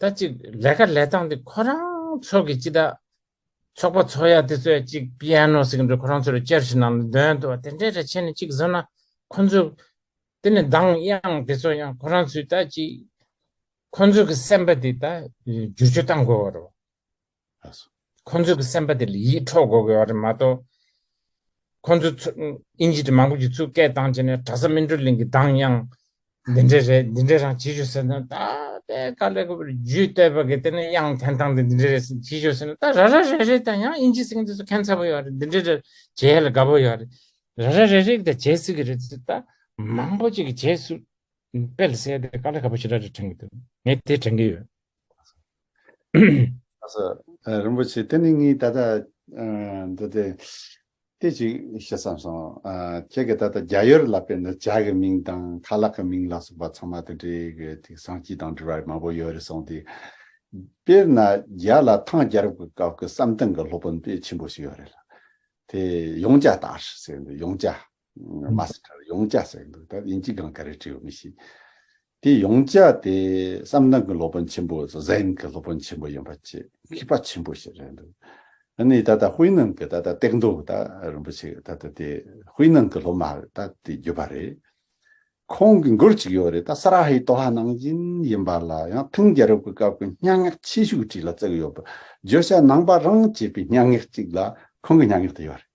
ད་ཅིག་ལས་ཀ་ལས་སྟངས་དེ་ཁོ་རང་ཚོ་གི་ཅི་ད། ཚོགས་པ་ཚོགས་ཡ་དེ་ཚོ་ཡ་ཅིག་པི་ཡ་ནོ་ཟེར་གི་འདུག་ཁོ་རང་ཚོ་ལ་ཅར་ཞིག་ནང་ལ་འདོན་འདུག་དེ་འདྲས་རེ་བྱས་ནས་ཅིག་བཟོ་ན་ཁོ་ཚོ། དེ་ནས་གདངས་དབྱངས་དེ་ཚོ་ཡང་ཁོ་རང་ཚོའི་ད་ཅིག་ཁོ་ཚོ་གི་སེམས་པ་དེ་ད་བསྒྱུར་བཅོས་བཏང་དགོས་པ་རེད། ཁོ་ཚོ་གི་སེམས་པ་དེ་ལ་ཡིད་འཕྲོག་དགོས་དགོས་པ་རེད་མ་གཏོགས། ཁོ་ཚོ་ཚུ་དབྱིན་ཇི་དེ་མང་པོ་ཅིག་ཚུར་སྐད་བཏང་བྱས་ནས་གྲྭ་ས་སྨིན་གྲོལ་གླིང་གི་གདངས་དབྱངས་འདི་འདྲས་རེད། འདི་འདྲས་རང་བྱེད་ཤོག་ཟེར་ན། ད་དཔེ་དཀའ་ལས་ཁག་པོ་རེད། རྒྱུད་སྟོད་པ་གི་དེ་ནས་དབྱངས་འཐེན་སྟངས་དེ་འདི་འདྲས་རེད་ཟེར་བྱེད་ཤོག་ཟེར་ན། ད་ར་ར་རེ་རེ་དང་ཡང་དབྱིན་ཇི་ཟེར་མཁན་དེ་ཚོ་ཁྱད་མཚར་པོ་ཡོད་རེད། འདི་འདྲས་རེ་བྱེད་ཡ་ལ་དགའ་པོ་ཡོད་རེད། ར་ར་རེ་རེ་དེ་བྱེད་སྲིད་ཀྱི་རེད། ད་མང་པོ་ཅིག་གིས་བྱེད་སྲིད། དཔེ་ལ་ཟེར་ཡ་དེ་དཀའ་ལས་ཁག་པོ་ཞེ་དྲག་རེད་དྲན་གྱི་འདུག་ངས་དེ་དྲན་གྱི་ཡོད། ལགས་སོ། ཨ། རིན་པོ་ཆེ། དེ་ནི་ངས་ད་ལྟ། ཨ། འདི་དེ་དེ་ཅིག་བཤད་བསམ་སོང་། ཨ། ཁྱེད་ཀྱིས་ད་ལྟ་རྒྱ་ཡོལ་ལ་དཔེར་ན་ཇ་གི་མིང་དང་ཁ་ལག་གི་མིང་ལ་སོགས་པ་ཚང་མ་དེ་འདྲའི་གི་དེ་སངས་རྒྱས་དང་འབྲེལ་བ་མང་པོ་ཡོད་རེད་གསུངས་ཏེ། དཔེར་ན་རྒྱ་ལ་ཐང་རྒྱལ་རབས་ཀྱི་སྐབས་ཀྱི་བསམ་གཏན་གྱི་སློབ་དཔོན་དཔེ་ཆེན་པོ་ཞིག་ཡོད་རེད་ལ། དེ་ཡོངས་རྒྱ་དར་ཟེར་འདུག་ཡོངས་རྒྱ། མ་སི་ཊར་ཡོངས་རྒྱ་ཟེར་འདུག་ད་དབྱིན་ཇི་སྒང་ག་རེ་བྲིས་ཡོད་མི་ཤེས། དེ་ཡོངས་རྒྱ་དེ་བསམ་གཏན་གྱི་སློབ་དཔོན་ཆེན་པོ། ཟེན་གྱི་སློབ་དཔོན་ཆེན་པོ་ཡིན་པ་བྱས། མཁས་པ་ཆེན་པོ་ཞིག་རེད་འདུག་ཨ་ནི་ད་ལྟ་ཧུའེ་ནན་གྱི་ད་ལྟ་སྟེགས་མདོ། ད་རིན་པོ་ཆེ་ད་ལྟ་དེ་ཧུའེ་ནན་གྱི་སློབ་མ་ད་དེ་བརྒྱུད་པ་རེད། ཁོང་གི་མགུར་གཅིག་ཡོད་རེད། ད་ས་ར་ཧའི་དོ་ཧ་ནང་བཞིན་ཡིན་པ་ལ་ཡང་ཐང་རྒྱལ་རབས་ཀྱི་སྐབས་ཀྱི་སྙན་ངག་ཆེ་ཤོས་བྲིས་ལ་བརྩི་གི་ཡོད་པ། བརྗོད་བྱ་ནང་པ་རང་བྱས་པའི་སྙན་ངག་ཅིག་ལ་ཁོང་གི་སྙན་ངག་དེ་ཡོད་རེད།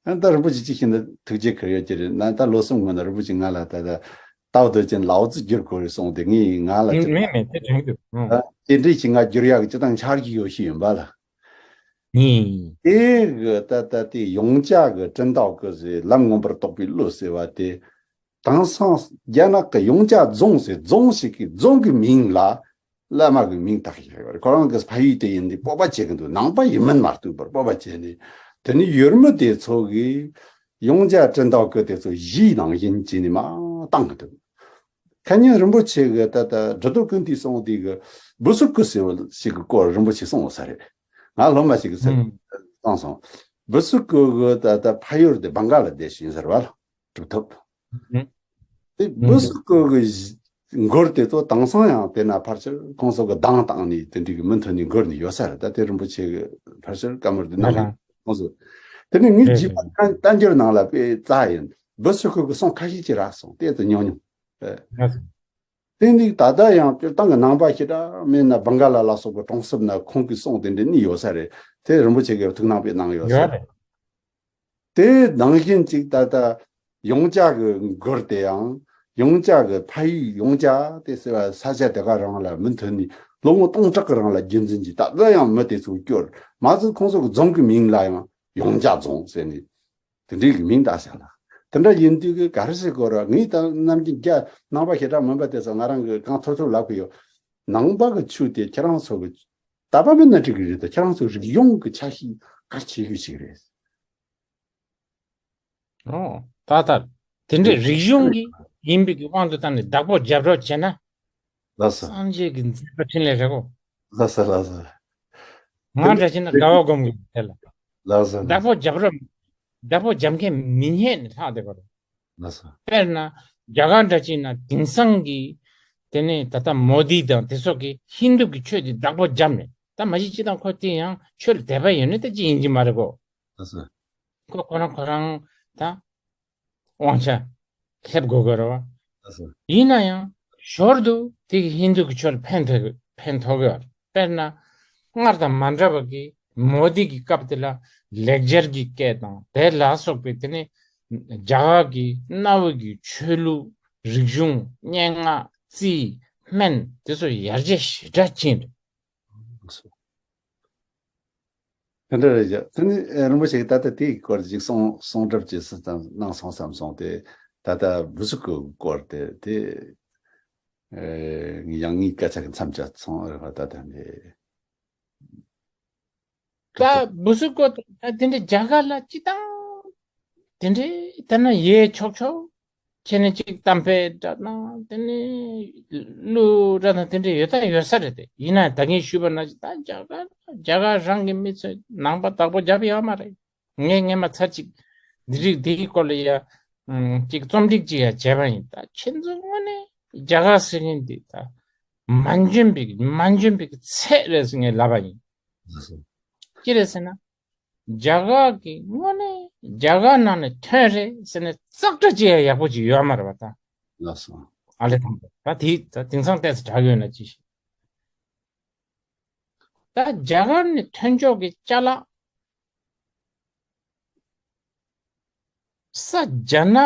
ཨ། ད་རིན་པོ་ཆེ་ཅིག་ཤེས་ན་ཐུགས་རྗེ་ཁེལ་ཡོད་ཀྱི་རེད། ན་ད་ལོ་གསུམ་སྔོན་ན་རིན་པོ་ཆེ་ང་ལ་ད་ད་ཏའོ་ཏེ་ཅིན་ལའོ་ཙི་བསྒྱུར་དགོས་རེད་གསུངས་ཏེ། ངས་ང་ལ་ཅིག་མེད་མེད་དེ་དྲན་གྱི་འདུག་ཨ། དེ་འདྲའི་ཅིག་ང་བསྒྱུར་ཡག་གི་ཅི་ཐང་འཆར་གྱི་ཡོད་ཤེས་ཡིན་པ་ལ། ཨུམ། དེ་གི་ད་ལྟ་དེ་ཡོངས་རྒྱ་གི་ཀྲིན་ཏའོ་ཀི་ཟེར། ལམ་མངོན་པར་རྟོགས་པའི་བློ་ཟེར་བ་དེ། དེང་སང་རྒྱ་ནག་གི་ཡོངས་རྒྱ་རྫོང་ཟེར། རྫོང་ཞིག་གི་རྫོང་གི་མིང་ལ་བླ་མ་གི་མིང་བཏགས་ཡོད་རེད། ཁོ་རང་གི་ཕ་ཡུལ་དེ་ཡིན་དུས་སྤོབས་པ་བྱེད་ཀྱི་འདུག་ནང་པ་ཡིན་མིན་མ་གཏོགས་པར་སྤོབས་པ་བྱས་ནས། དེ་ནས་ཡུལ་མི་དེ་ཚོ་གིས་ཡོངས་རྒྱ་ཀྲིན་ཏའོ་ཀི་དེ་ཚོ་གཞས་ནང་བཞིན་བྱས་ནས་མར་བཏང་གི་འདུག་ཁ་ཉིན་རིན་པོ་ཆེ་གི་ད་ལྟ་འབྲི་རྡོར་ཀུན་བཏུས་གསུངས་དེ་གི་བུ་སུ་ཀུ་ཟེར་བ་ཞིག་གི་སྐོར་རིན་པོ་ཆེ་གསུངས་ཡོད་ས་རེད། ང་སློབ་མ་ཞིག་གིས་ཟེར་ཨུམ། གསུངས་སོང་། བུ་སུ་ཀུ་གི་ད་ལྟ་ཕ་ཡུལ་དེ་བང་ག་ལ་དེ་ཤི་ཡིན་ཟེར་བ་ལ་གྲུབ་ཐོབ། ཨུམ། དེ་ཨུམ། བུ་སུ་ཀུ་གི་མགུར་དེ་ཚོ་དེང་སང་ཡང་དེ་ན་ཕལ་ཆེར་ཁོང་ཚོ་གི་གདངས་བཏང་ནས་དེ་འདྲའི་གི་མུ་མཐུད་ནས་མགུར་ནས་ཡོད་ས་རེད། ད་དེ་རིན་པོ་ཆེ་གི་ཕལ་ཆེར་བཀའ་མོལ་དེ་གནང་གི་ཁོང་ཚོ། དེ་ནས་ངའི་རེད་རྗེས་མ་རེད། བསྟན་བསྟན་འགྱུར་ནང་ལ་དཔེ་རྩ་ཡིན། བུ་སུ་ཀུ་གི་གསུང་ཁ་ཤས་ཅིག་རག་སོང་། དེ་ཚོ་ཉུང་ཉུང་། ཨེ། ལགས་སོ། དེ་འདི་ད་ལྟ་ཡང་སྤྱིར་བཏང་གི་ནང་པ་ཞེ་དྲག་མིན་ན་བང་ག་ལ་ལ་སོགས་པའི་གྲོང་གསེབ་ན་ཁོང་གི་གསུང་དེ་འདྲ་གཉིས་ཡོད་ས་རེད། དེ་རིན་པོ་ཆེ་གིས་ཐུགས་སྣང་དཔེ་གནང་ཡོད་ས་ཡོད་རེད། རེད། དེ་ནང་བཞིན་ཅིག་ད་ལྟ་ཡོངས་རྒྱ་གི་མགུར་དེ་ཡང་ཡོངས་རྒྱ་གི་ཕ་ཡུལ་ཡོངས་རྒྱ་དེ་ཟེར་བ་ས་ཆ་དེ་ག་རང་ལ་མུ་མཐུད་ནས་ལོ་ངོ་སྟོང་ཕྲག་གི་རིང་ལ་རྒྱུན་འཛིན་གྱིས་ད་ལྟ་ཡང་མི་དེ་ཚོ་སྐྱོར་མ་ཟད་ཁོང་ཚོ་གི་རྫོང་གི་མིང་ལ་ཡང་ཡོངས་རྒྱ་རྫོང་ཟེར་ནས། དེ་འདྲའི་གི་མིང་བཏགས་ཤག་ལ། དེ་འདྲ་ཡིན་དུས་གི་ག་རེ་ཟེར་དགོས་ར། ངས་ད་ནམ་རྒྱུན་རྒྱ་ནང་པ་ཞེ་དྲག་མིན་པ་དེ་ཚོ་ང་རང་གི་གང་ཐུབ་ཐུབ་ལབ་གི་ཡོད། ནང་པ་གི་ཆོས་དེ་ཁྱེད་རང་ཚོ་གི་དད་པ་མིན་ན་འགྲིག་གི་རེད་དོ། ཁྱེད་རང་ཚོ་རིག་གཞུང་གི་ཆ་ཤས་གལ་ཆེ་ཤོས་ཤིག་རེད། ཨོ། ད་ལྟ་དེ་འདྲའི་རིག་གཞུང་གི་ཡིན་པའི་གི་དབང་དུ་བཏང་ནས་བདག་པོ་རྒྱབ་རོགས་བྱས་ན། ལགས་སོ། སངས་རྒྱས་ཀྱི་མཛད་པ་འཕྲིན་ལས་རེད་གོ། ལགས་སོ་ལགས་སོ། ང་འདྲ་བྱས་ན་དགའ་བ་སྒོམ་གྱི་དེ་ལ། ལགས་སོ། བདག་པོ་རྒྱབ་རོགས། བདག་པོ་རྒྱབ་མཁན་མི་རྙེད་ནས་ལྷག་བསྡད་པ་རེད། ལགས་སོ། དཔེར་ན་རྒྱ་གར་འདྲ་བྱས་ན་དེང་སང་གི་དེ་ནས་ད་ལྟ་མོ་དི་དང་དེ་ཚོ་གིས་ཧིན་དུ་གི་ཆོས་དེ་བདག་པོ་རྒྱབ་ནས། ད་མ་གཞི་སྤྱིར་བཏང་ཁོ་དེ་ཡང་ཆོས་ལ་དད་པ་ཡོད་ནི་ད་ཅི་ཡིན་གྱི་མ་རེད་གོ། ལགས་སོ། ཁོ་ཁོ་རང་ཁོ་རང་ད། དབང་ཆ། སླེབས་དགོས་ཀྱི་རེད་བ། ཡིན་ན་ཡང་ཞོར་དུ་དེ་གི་ཧིན་རྡུ་གི་ཆོས་ལ་ཕན་ཐོགས་ཕན་ཐོགས་ཀྱི་ཡོད་རེད། དཔེར་ན་སྔར་དང་མ་འདྲ་བ་གི་མོ་དི་གི་སྐབས་དེ་ལ་ལེགས་སྦྱར་གྱི་སྐད་དང་དེ་ལ་སོགས་པའི་དེ་ནི་རྒྱ་གར་གྱི་གནའ་བོའི་གི་ཆོས་ལུགས། རིག་གཞུང་། སྙན་ངག་རྩིས། སྨན་དེ་ཚོ་ཡར་རྒྱས་ཞེ་དྲག་ཕྱིན་རེད། དེ་འདྲ་རེད་ཀྱང་། དེ་ནི་ཨེ་རིན་པོ་ཆེ་གིས་ད་ལྟ་དེའི་སྐོར་ཅིག་གསུང་གསུང་གྲུབ་ཅིག་སུ་ཙམ་གནང་སོང་བསམ་སོང་སྟེ། ད་ལྟ་བུ་ཚུགས་ཀྱི་སྐོར་དེ་དེ་ཨེ་ཡང་ངའི་སྐད་ཆ་གི་མཚམས་བཅད་སོང་རེད་བ། ད་ལྟ་འདི་ད་བུ་ཚུགས་སྐོར་ད་དེ་འདྲ་རྒྱ་གར་ལ་སྤྱི་བཏང་དེ་འདྲའི་ལྟར་ན་ཡས་ཆོག་ཆོག་ཁྱེད་ནི་གཅིག་གཏམ་དཔེ་འདྲ་དང་དེ་ནི་གླུ་འདྲ་དང་དེ་འདྲ་ཡོད་ད་ཡོད་ས་རེད་དེ། ཡིན་ན་ད་གིན་ཞུས་པ་ནང་བཞིན་ད་རྒྱ་གར་རྒྱ་གར་རང་གི་མི་ཚོས་ནང་པ་བདག་པོ་རྒྱབ་ཡོད་མ་རེད། ངས་སྔས་མ་ཚར་གཅིག་འདི་རིགས་འདིའི་སྐོར་ལ་ཡ་ཨམ་གཅིག་རྩོམ་སྒྲིག་ཅིག་ཡ་བྱས་པ་ཡིན། ད་ཁྱེད་ཚོ་དངོས་གནས་རྒྱ་གར་ཟེར་མཁན་འདི་ད་མ་འཇོན་པའི་མ་འཇོན་པའི་ཚད་རེད་ཟེར་ངས་ལབ་པ་ཡིན། ཅི་རེད་ཟེར་ན། རྒྱ་གར་གྱི་དངོས་གནས་རྒྱ་གར་ནང་ནས་ཐོན་རེད་ཟེར་ནས་ཙག་སྒྲ་ཅིག་ཡང་ཡག་པོ་ཅིག་ཡོད་མ་རེད་བ་ད། ལགས་སོ། ཨ་ལེ་དང་པོ་ད་དེ་ད་དེང་སང་ཏོག་ཙམ་དྲག་ཡོད་ན་ཅི་ཞིག་ད་རྒྱ་གར་ནས་ཐོན་ཆོག་གི་ཅ་ལག་ས་རྒྱ་ནག་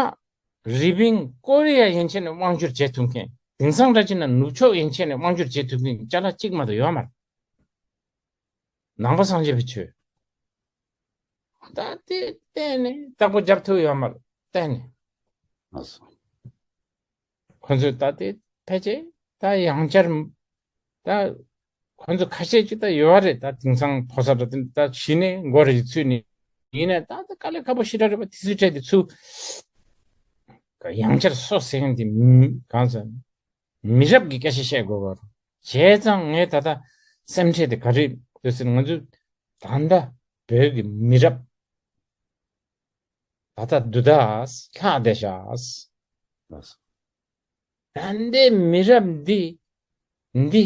རི་པིན་ཀོ་རི་ཡ་ཡན་ཆད་ནས་དབང་སྒྱུར་བྱེད་ཐུབ་མཁན། དེང་སང་འདྲ་ཅིག་ན་ནུབ་ཕྱོགས་ཡན་ཆད་ནས་དབང་སྒྱུར་བྱེད་ཐུབ་མཁན་ཅ་ལག་གཅིག་མ་གཏོགས་ཡོད་མ་རེད། ནང་པ་སངས་རྒྱས་པའི་ཆོས། ད་དེ་གཏན་ནས་བདག་པོ་རྒྱབ་ཐུབ་ཡོད་མ་རེད་གཏན་ནས། ལགས་སོ། ཁོ་ཚོས་ད་དེ་ཕལ་ཆེར་ད་ཡང་བསྐྱར་ད་ཁོ་ཚོ་ཁ་ཤས་ཅིག་ད་ཡོད་རེད། ད་དེང་སང་ཕོ་གསར་འདྲ་དེ་ད་གཞི་ནས་མགོ་རེ་ཞིག་ཚུད་ནས་ཡིན་ནའི་ད་ད་དཀའ་ལས་ཁག་པོ་ཞེ་དྲག་རེད་པ། དེ་ཚོའི་གྲས་དེ་ཚུར་ཡང་བསྐྱར་སོ་ཟེར་མཁན་དེ་མི་གང་ཟེར། མི་རབས་ཀྱི་སྐད་ཆ་བཤད་དགོས་པ་རེད། བྱས་ཙང་ངས་ད་ལྟ་སེམས་ཁྲལ་དེ་ག་རེ་འདུག་ཟེར་ན། ང་ཚོ་ད་ལྟ་བོད་ཀྱི་མི་རབས་ད་ལྟ་འདུག་ད་ལྷག་བསྡད་ཤག་ད་ལྟའི་མི་རབས་འདི་འདི་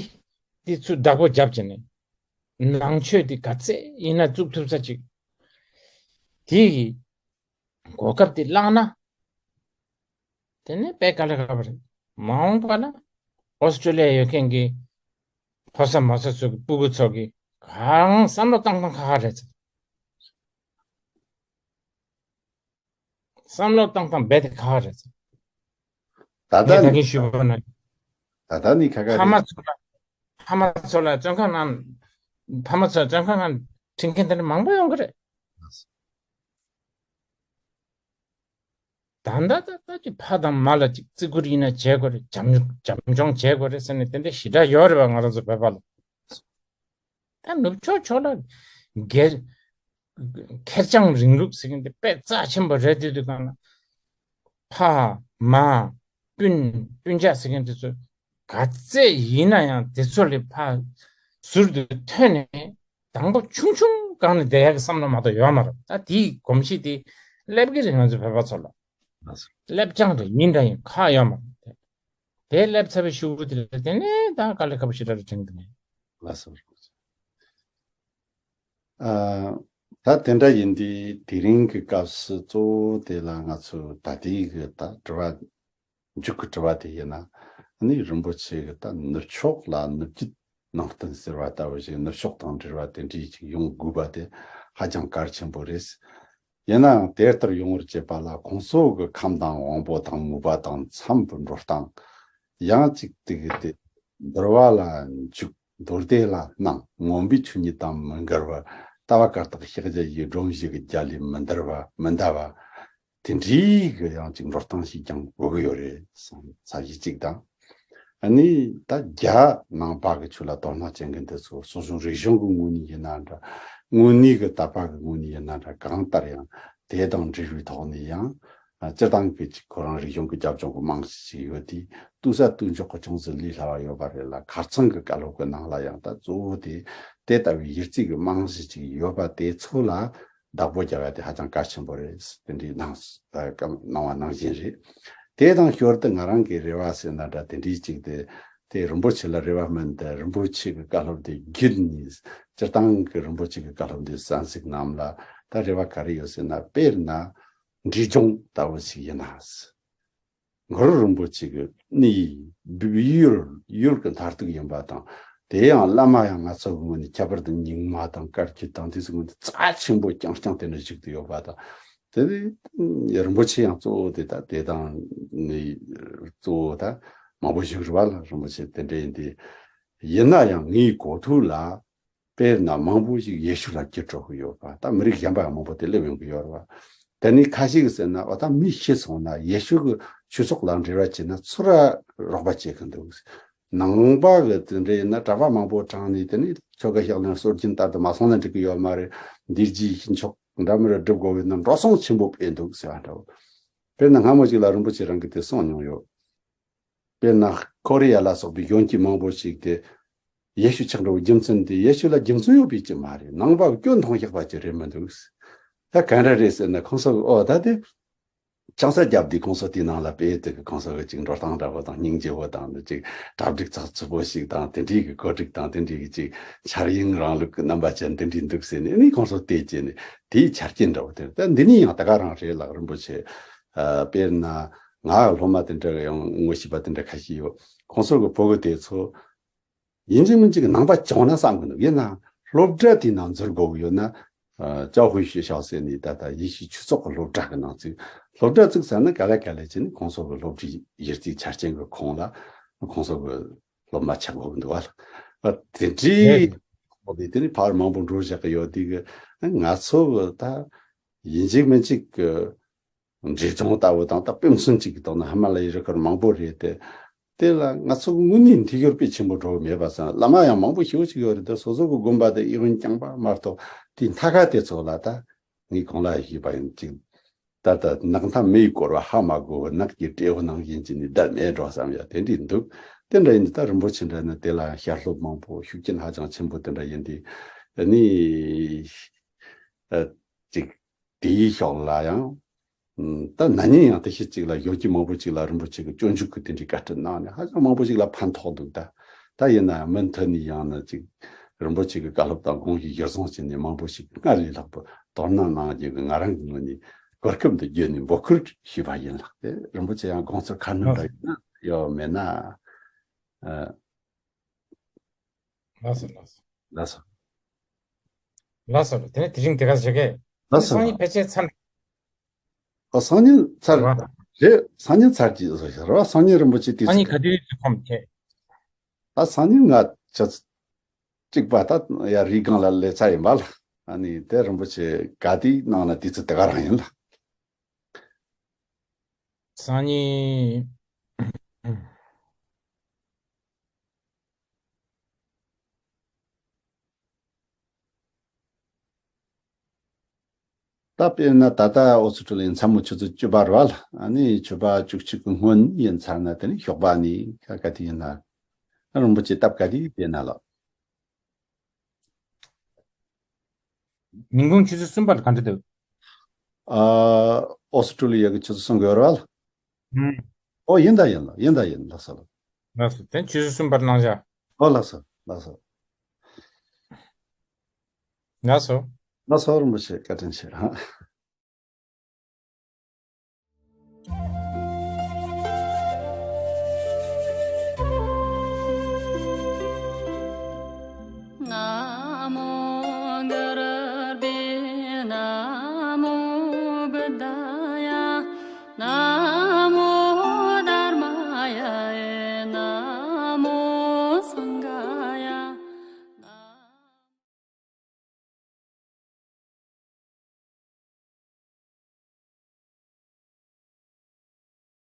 འདི་ཚུར་བདག་པོ་རྒྱབ་བྱས་ནས་ནང་ཆོས་འདི་ག་ཚད་ཡིན་ན་བཙུགས་ཐུབ་ས་ཅིག་དེ་གི་གོ་སྐབས་དེ་བླངས་ན། དེ་ནས་དཔེ་དཀའ་ལས་ཁག་པོ་རེད། མ་འོངས་པ་ན་ཨོ་སི་ཀྲོ་ལི་ཡ་ཡོད་མཁན་གྱི་ཕོ་གསར་མོ་གསར་ཚོ་གི་སྤུ་གུ་ཚོ་གི་གང་བསམ་བློ་བཏང་སྟངས་ཁག་ཁག་རེད་ཟེར། བསམ་བློ་བཏང་སྟངས་རྦད་དེ་ཁག་ཁག་རེད་ཟེར། ད་ངས་ད་ལྟ་ནི་གིན་ཞུས་པ་ན་ད་ལྟ་ནི་ཁ་ཁ་ཕ་རེད། མ་ཚོ་ལ་ཕ་མ་ཚོ་ལ་བཙོན་ཁང་ནང་ཕ་མ་ཚོ་ལ་བཙོན་ཁང་ནང་ཁྲིད་མཁན་དེ་འདྲ་མང་པོ་ཡོང་གི་རེད། ད་ལྟ་ད་ལྟ་ཅིག་ཕ་དང་མ་ལ་ཅིག་བརྩི་བཀུར་ཡིན་ན་བྱེད་དགོས་རེད། བྱམས་བྱམས་སྐྱོང་བྱེད་དགོས་རེད་ཟེར་ནས་དེ་འདྲ་ཞེ་དྲག་ཡོད་རེད་བ། ང་རང་ཚོ་བོད་པ་ལ། ད་ནུབ་ཕྱོགས་ཕྱོགས་ལ་སྒེར་ཁེར་རྐྱང་རིང་ལུགས་ཟེར་མཁན་དེ་དཔེ་རྩ་ཆེན་པོ་རེད། དེ་དུས་གང་ལ་ཕ་མ་སྤུན་སྤུན་ཀྱག་ཟེར་མཁན་དེ་ཚོ་ག་ཚད་ཡིན་ན་ཡང་དེ་ཚོ་ལས་ཕར་ཟུར་དུ་ཐོན་ནས་དང་པོ་ཆུང་ཆུང་སྒང་ནས་བསྡད་ཡག་གི་བསམ་བློ་མ་གཏོགས་ཡོད་མ་རེད། ད་དེའི་གོམས་གཤིས་དེ་སླེབས་ཀྱི་རེད་ང་ཚོ་བོད་པ་ཚོ་ལ། སླེབས་རྐྱང་རེད། ཡིན་འདྲ་ཡིན་ཁག་ཡོད་མ་རེད། དེ་སླེབས་ཚར་བའི་གཞུག་གུ་དེ་ལ་དེ་ནས་ད་དཀའ་ལས་ཁག་པོ་ཞེ་དྲག་རེད་དྲན་གི་མེད། ལགས་སོ། ཨ། ད་དེ་འདྲ་ཡིན་དུས་དེ་རིང་གི་སྐབས་སུ་གཙོ་བོ་དེ་ལ་ང་ཚོས་ད་ལྟའི་གི་ད་དྲི་བ་མཇུག་གི་དྲི་བ་དེ་ཡིན་ན། ཨ་ནི་རིན་པོ་ཆེ་གི་ད་ནུབ་ཕྱོགས་ལ་ནུབ་རྒྱུད་ནང་བསྟན་ཟེར་བ་ལྟ་བུ་ཞིག་ནུབ་ཕྱོགས་དང་འབྲེལ་བ་དེ་འདྲའི་ཅིག་ཡོང་དགོས་པ་དེ་ཧ་ཅང་གལ་ཆེན་པོ་རེད། ཡིན་ནའང་དེ་ལྟར་ཡོང་བར་བྱེད་པ་ལ་ཁོང་ཚོ་གི་ཁམས་དང་དབང་པོ་དང་མོས་པ་དང་འཚམས་པར་འགྲོ་སྟངས། ཡང་ཅིག་དེ་གི་དེ་འདུལ་བ་ལ་འཇུག་མདོ་སྡེ་ལ་སྣང་མངོན་པའི་ཆོས་ཉིད་དང་མི་འགལ་བར་ལྟ་བ་བཀར་བཏགས་ཕྱག་རྒྱ་ཡི་སྒྲོམ་བཞི་གི་རྒྱ་ལས་མི་འདར་བ་མི་འདའ་བ། དེ་འདྲའི་གི་ཡང་ཅིག་འགྲོ་སྟངས་ཤིག་ཀྱང་དགོས་ཀྱི་ཡོད་རེད་བསམ་ས་གཞི་གཅིག་དང་། ཨ་ནི་ད་རྒྱ་ནང་པ་གི་ཆོས་ལ་དོ་སྣང་བྱེད་མཁན་དེ་ཚོ་སོ་སོའི་རིག་གཞུང་གི་ངོས་ནས་ཡིན་ན་འདྲ། དངོས་གནས་ཀྱི་དད་པ་གི་ངོས་ནས་ཡིན་ན་འདྲ། གང་ལྟར་ཡང་དེ་དང་འབྲེལ་བའི་ཐོག་ནས་ཡང་སྤྱིར་བཏང་གི་ཅིག་ཁོ་རང་རིག་གཞུང་གི་རྒྱབ་ལྗོངས་ཀྱི་རྨང་གཞི་ཅིག་ཡོད་དུས། ལྟོས་ས་ལྟོས་འཇོག་གི་ཅུང་ཟད་ལས་སླ་བ་ཡོད་པ་རེད་ལ། ཁ་རྩང་གི་བཀའ་སློབ་ཀྱི་ནང་ལ་ཡང་ད་གཙོ་བོ་དེ་དེ་ལྟ་བུའི་ཡིར་རྩིས་ཀྱི་རྨང་གཞི་ཅིག་ཡོད་པ་དེ་ཚོ་ལ་བདག་པོ་རྒྱག་ཡ་དེ་ཧ་ཅང་གལ་ཆེན་པོ་རེད། དེ་འདྲའི་གནང་ཨ་གནང་བ་ནང་བཞིན་རེད། དེ་དང་ཞོར་དུ་ང་རང་གི་རེ་བ་ཟེར་ན་འདྲ། དེ་འདྲའི་ཅིག་དེ་དེ་རིན་པོ་ཆེ་ལ་རེ་བ་མིན་ཏེ། རིན་པོ་ཆེ་གི་བཀའ་སློབ་དེ་བརྒྱུད་ནས་སྤྱིར་བཏང་གི་རིན་པོ་ཆེ་གི་བཀའ་སློབ་དེ་གསན་གཟིགས་རྣམས་ལ་ད་རེ་བ་ག་རེ་ཡོད་ཟེར་ན། དཔེར་ན་འབྲས་ལྗོངས་ལྟ་བུ་ཞིག་ཡིན་ན། གུ་རུ་རིན་པོ་ཆེ་གི་ནི་ཡུལ་ཡུལ་གི་མཐར་ཐུག་ཡིན་པ་དང་། དེ་ཡང་བླ་མ་ཡང་ང་ཚོ་གི་ངོས་ནས་ཁྱད་པར་དུ་རྙིང་མ་དང་བཀའ་བརྒྱུད་དང་དེ་ཚོའི་ངོས་ནས་རྩ་ཆེན་པོ་རྐྱང་རྐྱང་དེ་འདྲ་ཞིག་ཏུ་ཡོད་པ་དང་། དེ་ནི་རིན་པོ་ཆེ་ཡང་གཙོ་བོ་དེ་ད་དེ་དང་ནི་གཙོ་བོ་ད་མང་པོ་ཞིག་རེད་བ་ལ། རིན་པོ་ཆེ་དེ་འདྲ་ཡིན་དེ། ཡིན་ན་ཡང་ངའི་གོ་ཐོས་ལ་དཔེར་ན་མང་པོ་ཞིག་ཡེ་ཤུ་ལ་གྱུར་འགྲོ་གི་ཡོད་པ། ད་མི་རིགས་གཞན་པ་ཡང་མང་པོ་དེ་སླེབས་ཡོང་གི་ཡོད་རེད་བ། དེ་ནི་ཁ་ཤས་ཀྱིས་ཟེར་ན་འོ་ད་མི་ཤི་སོང་ན་ཡེ་ཤུ་གི་ཆོས་ཚོགས་ལ་འབྲེལ་བ་བྱས་ན་ཚུར་ར་རོགས་པ་བྱེད་གི་འདུག། ནང་པ་གི་དེ་འདྲ་ཡིན་ན་གྲྭ་པ་མང་པོ་དྲངས་ནས་དེ་ནི་ཆོ་ག་ཞག་ལ་སྲོལ་རྒྱུན་ལྟར་དུ་མ་སོང་ན་འགྲིག་གི་ཡོད་མ་རེད། འདིར་གྱི་ཤིང་ཆོག་འདྲ་མི་ར་སྒྲུབ་དགོས་པའི་ནང་འགྲོ་སོང་ཆེན་པོ་སྤེལ་འདུག་ཟེར་བ་འདྲ་བོ། དཔེར་ན་སྔ་མོ་ཞིག་ལ་རིན་པོ་ཆེ་རང་གིས་དེ་གསུངས་མྱོང་ཡོད། དཔེར་ན་ཀོ་རི་ཡ་ལ་སོགས་པའི་གཞོན་སྐྱེས་མང་པོ་ཞིག་དེ་ཡེ་ཤུ་ཆགས་འགྲོ་བའི་རྒྱུ་མཚན་དེ་ཡེ་ཤུ་ལ་རྒྱུ་མཚན་ཡོད་པའི་ཅི་མ་རེད། ནང་པ་སྐྱོན་མཐོང་བཞག་པ་ཅི་རེད་མི་འདུག། ད་ག་འདྲ་རེད་ཟེར་ན་ཁོང་ཚོ་གི་ཨོ་ད་དེ་ཆང་ས་བརྒྱབ་དུས་ཁོང་ཚོ་དེའི་ནང་ལ་དཔེ་དེ་གི་ཁོང་ཚོ་གི་ཅིག་འགྲོ་སྟངས་འདྲ་པོ་དང་སྙིང་རྗེ་བོ་དང་ཅིག་གྲ་སྒྲིག་ཚགས་ཚུད་པོ་ཞིག་དང་དེ་འདྲའི་གི་བཀོད་སྒྲིག་དང་དེ་འདྲའི་གི་ཅིག་འཆར་ཡན་རིང་ལུགས་ཀྱི་རྣམ་པ་ཅན་དེ་འདྲའི་འདུག་ཟེར་ནས་ཨ་ནི་ཁོང་ཚོ་བལྟས་བྱས་ནས་དེའི་ཆ་རྐྱེན་འདྲ་བོ་དེ་རེད། ད་འདི་ནི་ཡང་ད་ག་རང་རེད་ལགས། རིན་པོ་ཆེ། ཨ། དཔེར་ན་ང་སློབ་མ་དེ་འདྲ་ཡང་ངོ་ཤེས་པ་དེ་འདྲ་ཁ་ཤས་ཡོད། ཁོང་ཚོ་གི་བོད་གི་དེ་ཚོ་ཡིན་གཅིག་མིན་གཅིག་གི་ནང་པ་བྱུང་ན་བསམ་གི་འདུག། ཡིན་ནའང་སློབ་གྲྭ་དེའི་ནང་འཛུལ་དགོས་གི་ཡོད་ན། ཨ། 教会学校 ཟེར་ནས་ད་ལྟ་ཡེ་ཤུའི་ཆོས་ཚོགས་ཀྱི་སློབ་གྲྭ་གི་ནང་ཚུད། སློབ་གྲྭ་བཙུགས་ཚར་ན་ག་ལེ་ག་ལེ་བྱས་ནས་ཁོང་ཚོ་གི་སློབ་གྲྭའི་གཞི་རྩའི་ཆ་རྐྱེན་གི་ཁོངས་ལ་ཁོང་ཚོ་གི་སློབ་མ་ཆགས་དགོས་གི་འདུག་བ་ལ། ཨ། དེ་འདྲའི་ཐོག་ནས་དེ་ནི་ཕར་མང་པོ་འགྲོ་བཞག་གི་ཡོད་དེ་གི། ང་ཚོ་གི་ད་ཡིན་གཅིག་མིན་གཅིག་གི་འབྲས་ལྗོངས་ལྟ་བུ་དང་ད་དཔེ་མཚོན་གཅིག་གི་ཐོག་ན་ཧི་མ་ལ་ཡའི་རི་ཁར་མང་པོ་རེད་དེ། དེ་ལ་ང་ཚོ་དངོས་གནས་མཐུན་སྦྱོར་དཔེ་ཆེན་པོ་འགྲོ་གི་མེད་པ་ཙང་། བླ་མ་ཡང་མང་པོ་ཞེ་པོ་ཅིག་ཡོད་རེད་དེ། སོ་སོ་གི་དགོན་པ་དེ་ཨེ་ཡོན་རྐྱང་པ་མ་གཏོགས་དེའི་མཐའ་ཁ་དེ་ཚོ་ལ་ད་ངས་གོང་ལ་ཞུས་པ་ཡིན་གཅིག། ད་ལྟ་ནགས་མཐའ་མེ་ཡིས་བསྐོར་བ་ཧ་མ་གོ་བར་ནགས་ཀྱི་སྤྲེའུ་ནང་བཞིན་གྱི་ནི་བསྡད་མེད་འགྲོ་བསམ་ཡ་དེ་འདྲ་འདུག། དེ་འདྲ་ཡིན་དུས་ད་རིན་པོ་ཆེ་འདྲ་ནི་དེ་ལ་བཤད་སློབ་མང་པོ་ཤུགས་རྐྱེན་ཧ་ཅང་ཆེན་པོ་དེ་འདྲ་ཡིན་དུས་ནི་ཨ་ཅིག་དེའི་ཕྱོགས་ལ་ཡང་ད་ན་ནིང་ཡང་དེ་ཤེད་ཅིག་ལ་ཡོད་ཀྱི་མང་པོ་ཅིག་ལ་རིན་པོ་ཆེ་གི་སྤྱོད་འཇུག་གི་དེ་འདྲའི་བཀའ་ཁྲིད་གནང་ནས་ཧ་ཅང་མང་པོ་ཅིག་ལ་ཕན་ཐོགས་འདུག། ད་ད་ཡིན་ན་མུ་མཐུད་ནས་ཡང་ན་ཅིག་རིན་པོ་ཆེ་གི་བཀའ་སློབ་དང་དགོངས་གཞི་གཞིར་བཟུང་བྱས་ནས་མང་པོ་ཞིག་སྔར་ལས་ལྷག་པར་དོ་སྣང་གནང་རྒྱུ་གི་ང་རང་གི་ངོས་ནས་གོ་སྐབས་འདི་བརྒྱུད་ནས་འབོད་སྐུལ་ཞུས་པ་ཡིན་ལགས། དེ་རིན་པོ་ཆེ་ཡང་དགོངས་ཚུལ་ཁ་སྣོན་འདྲ་ཡོད་ན་ཡོད་མེད་ན། ཨ། ལགས་སོ་ལགས་སོ། ལགས་སོ། ལགས་སོ། དེ་ནས་དེ་རིང་དེ་ག་ཞིག་གས། ལགས་སོ། སང་ཉིན་ཕལ་ཆེར་ཚར། ཨ། སང་ཉིན་ཚར་རེད་བ། རེད། སང་ཉིན་ཚར་གྱི་བཟོ་ཞིག་རེད་བ། སང་ཉིན་རིན་པོ་ཆེ་དུས་སང་ཉིན་ཚོད་ག་དུས་ཚོད་ཁོམ་ཁྱེད། ད་སང་ཉིན་ང་ཆ་ཚོད་གཅིག་པ་ད་ཡ་རི་སྒང་ལ་སླེབས་ཚར་ཡིན་པ་ལ། ཨ་ནི་དེ་རིན་པོ་ཆེ་ག་དུས་གནང་ན་དུས་ཚོད་དེ་ག་རང་ཡིན་ལ། སང་ཉིན། ད་དཔེར་ན་ད་ལྟ་ཨོ་སི་ཀྲུ་ལི་ཡའི་མཚན་མོ་ཆུ་ཚོད་བཅུ་པ་རེད་བ་ལ། ཨ་ནི་ཆུ་ཚོད་བཅུ་གཅིག་གི་སྔོན་ཡིན་ཚར་ན་དེ་ནི་ཞོགས་པ་ནི་ག་ག་དུས་ཡིན་ན། རིན་པོ་ཆེ་སྟབས་ག་དུས་བསྡད་ན་ལགས། ཉིན་གུང་ཆུ་ཚོད་གསུམ་པར་ག་འདྲ་འདུག། ཨ། ཨོ་སི་ཀྲུ་ལི་ཡ་གི་ཆུ་ཚོད་གསུམ་གི་ཡོད་རེད་བ་ལ། ཨུམ། ཨོ་ཡིན་ད་ཡིན་ལ། ཡིན་ད་ཡིན། ལགས་སོ་ལགས། ལགས་སོ། དེ་ཆུ་ཚོད་གསུམ་པར་གནང་བཞག། ཨོ་ལགས་སོ་ལགས་སོ། ལགས་སོ། ལགས་སོ། རིན་པོ་ཆེ་བཀའ་དྲིན་ཆེ། ཧ།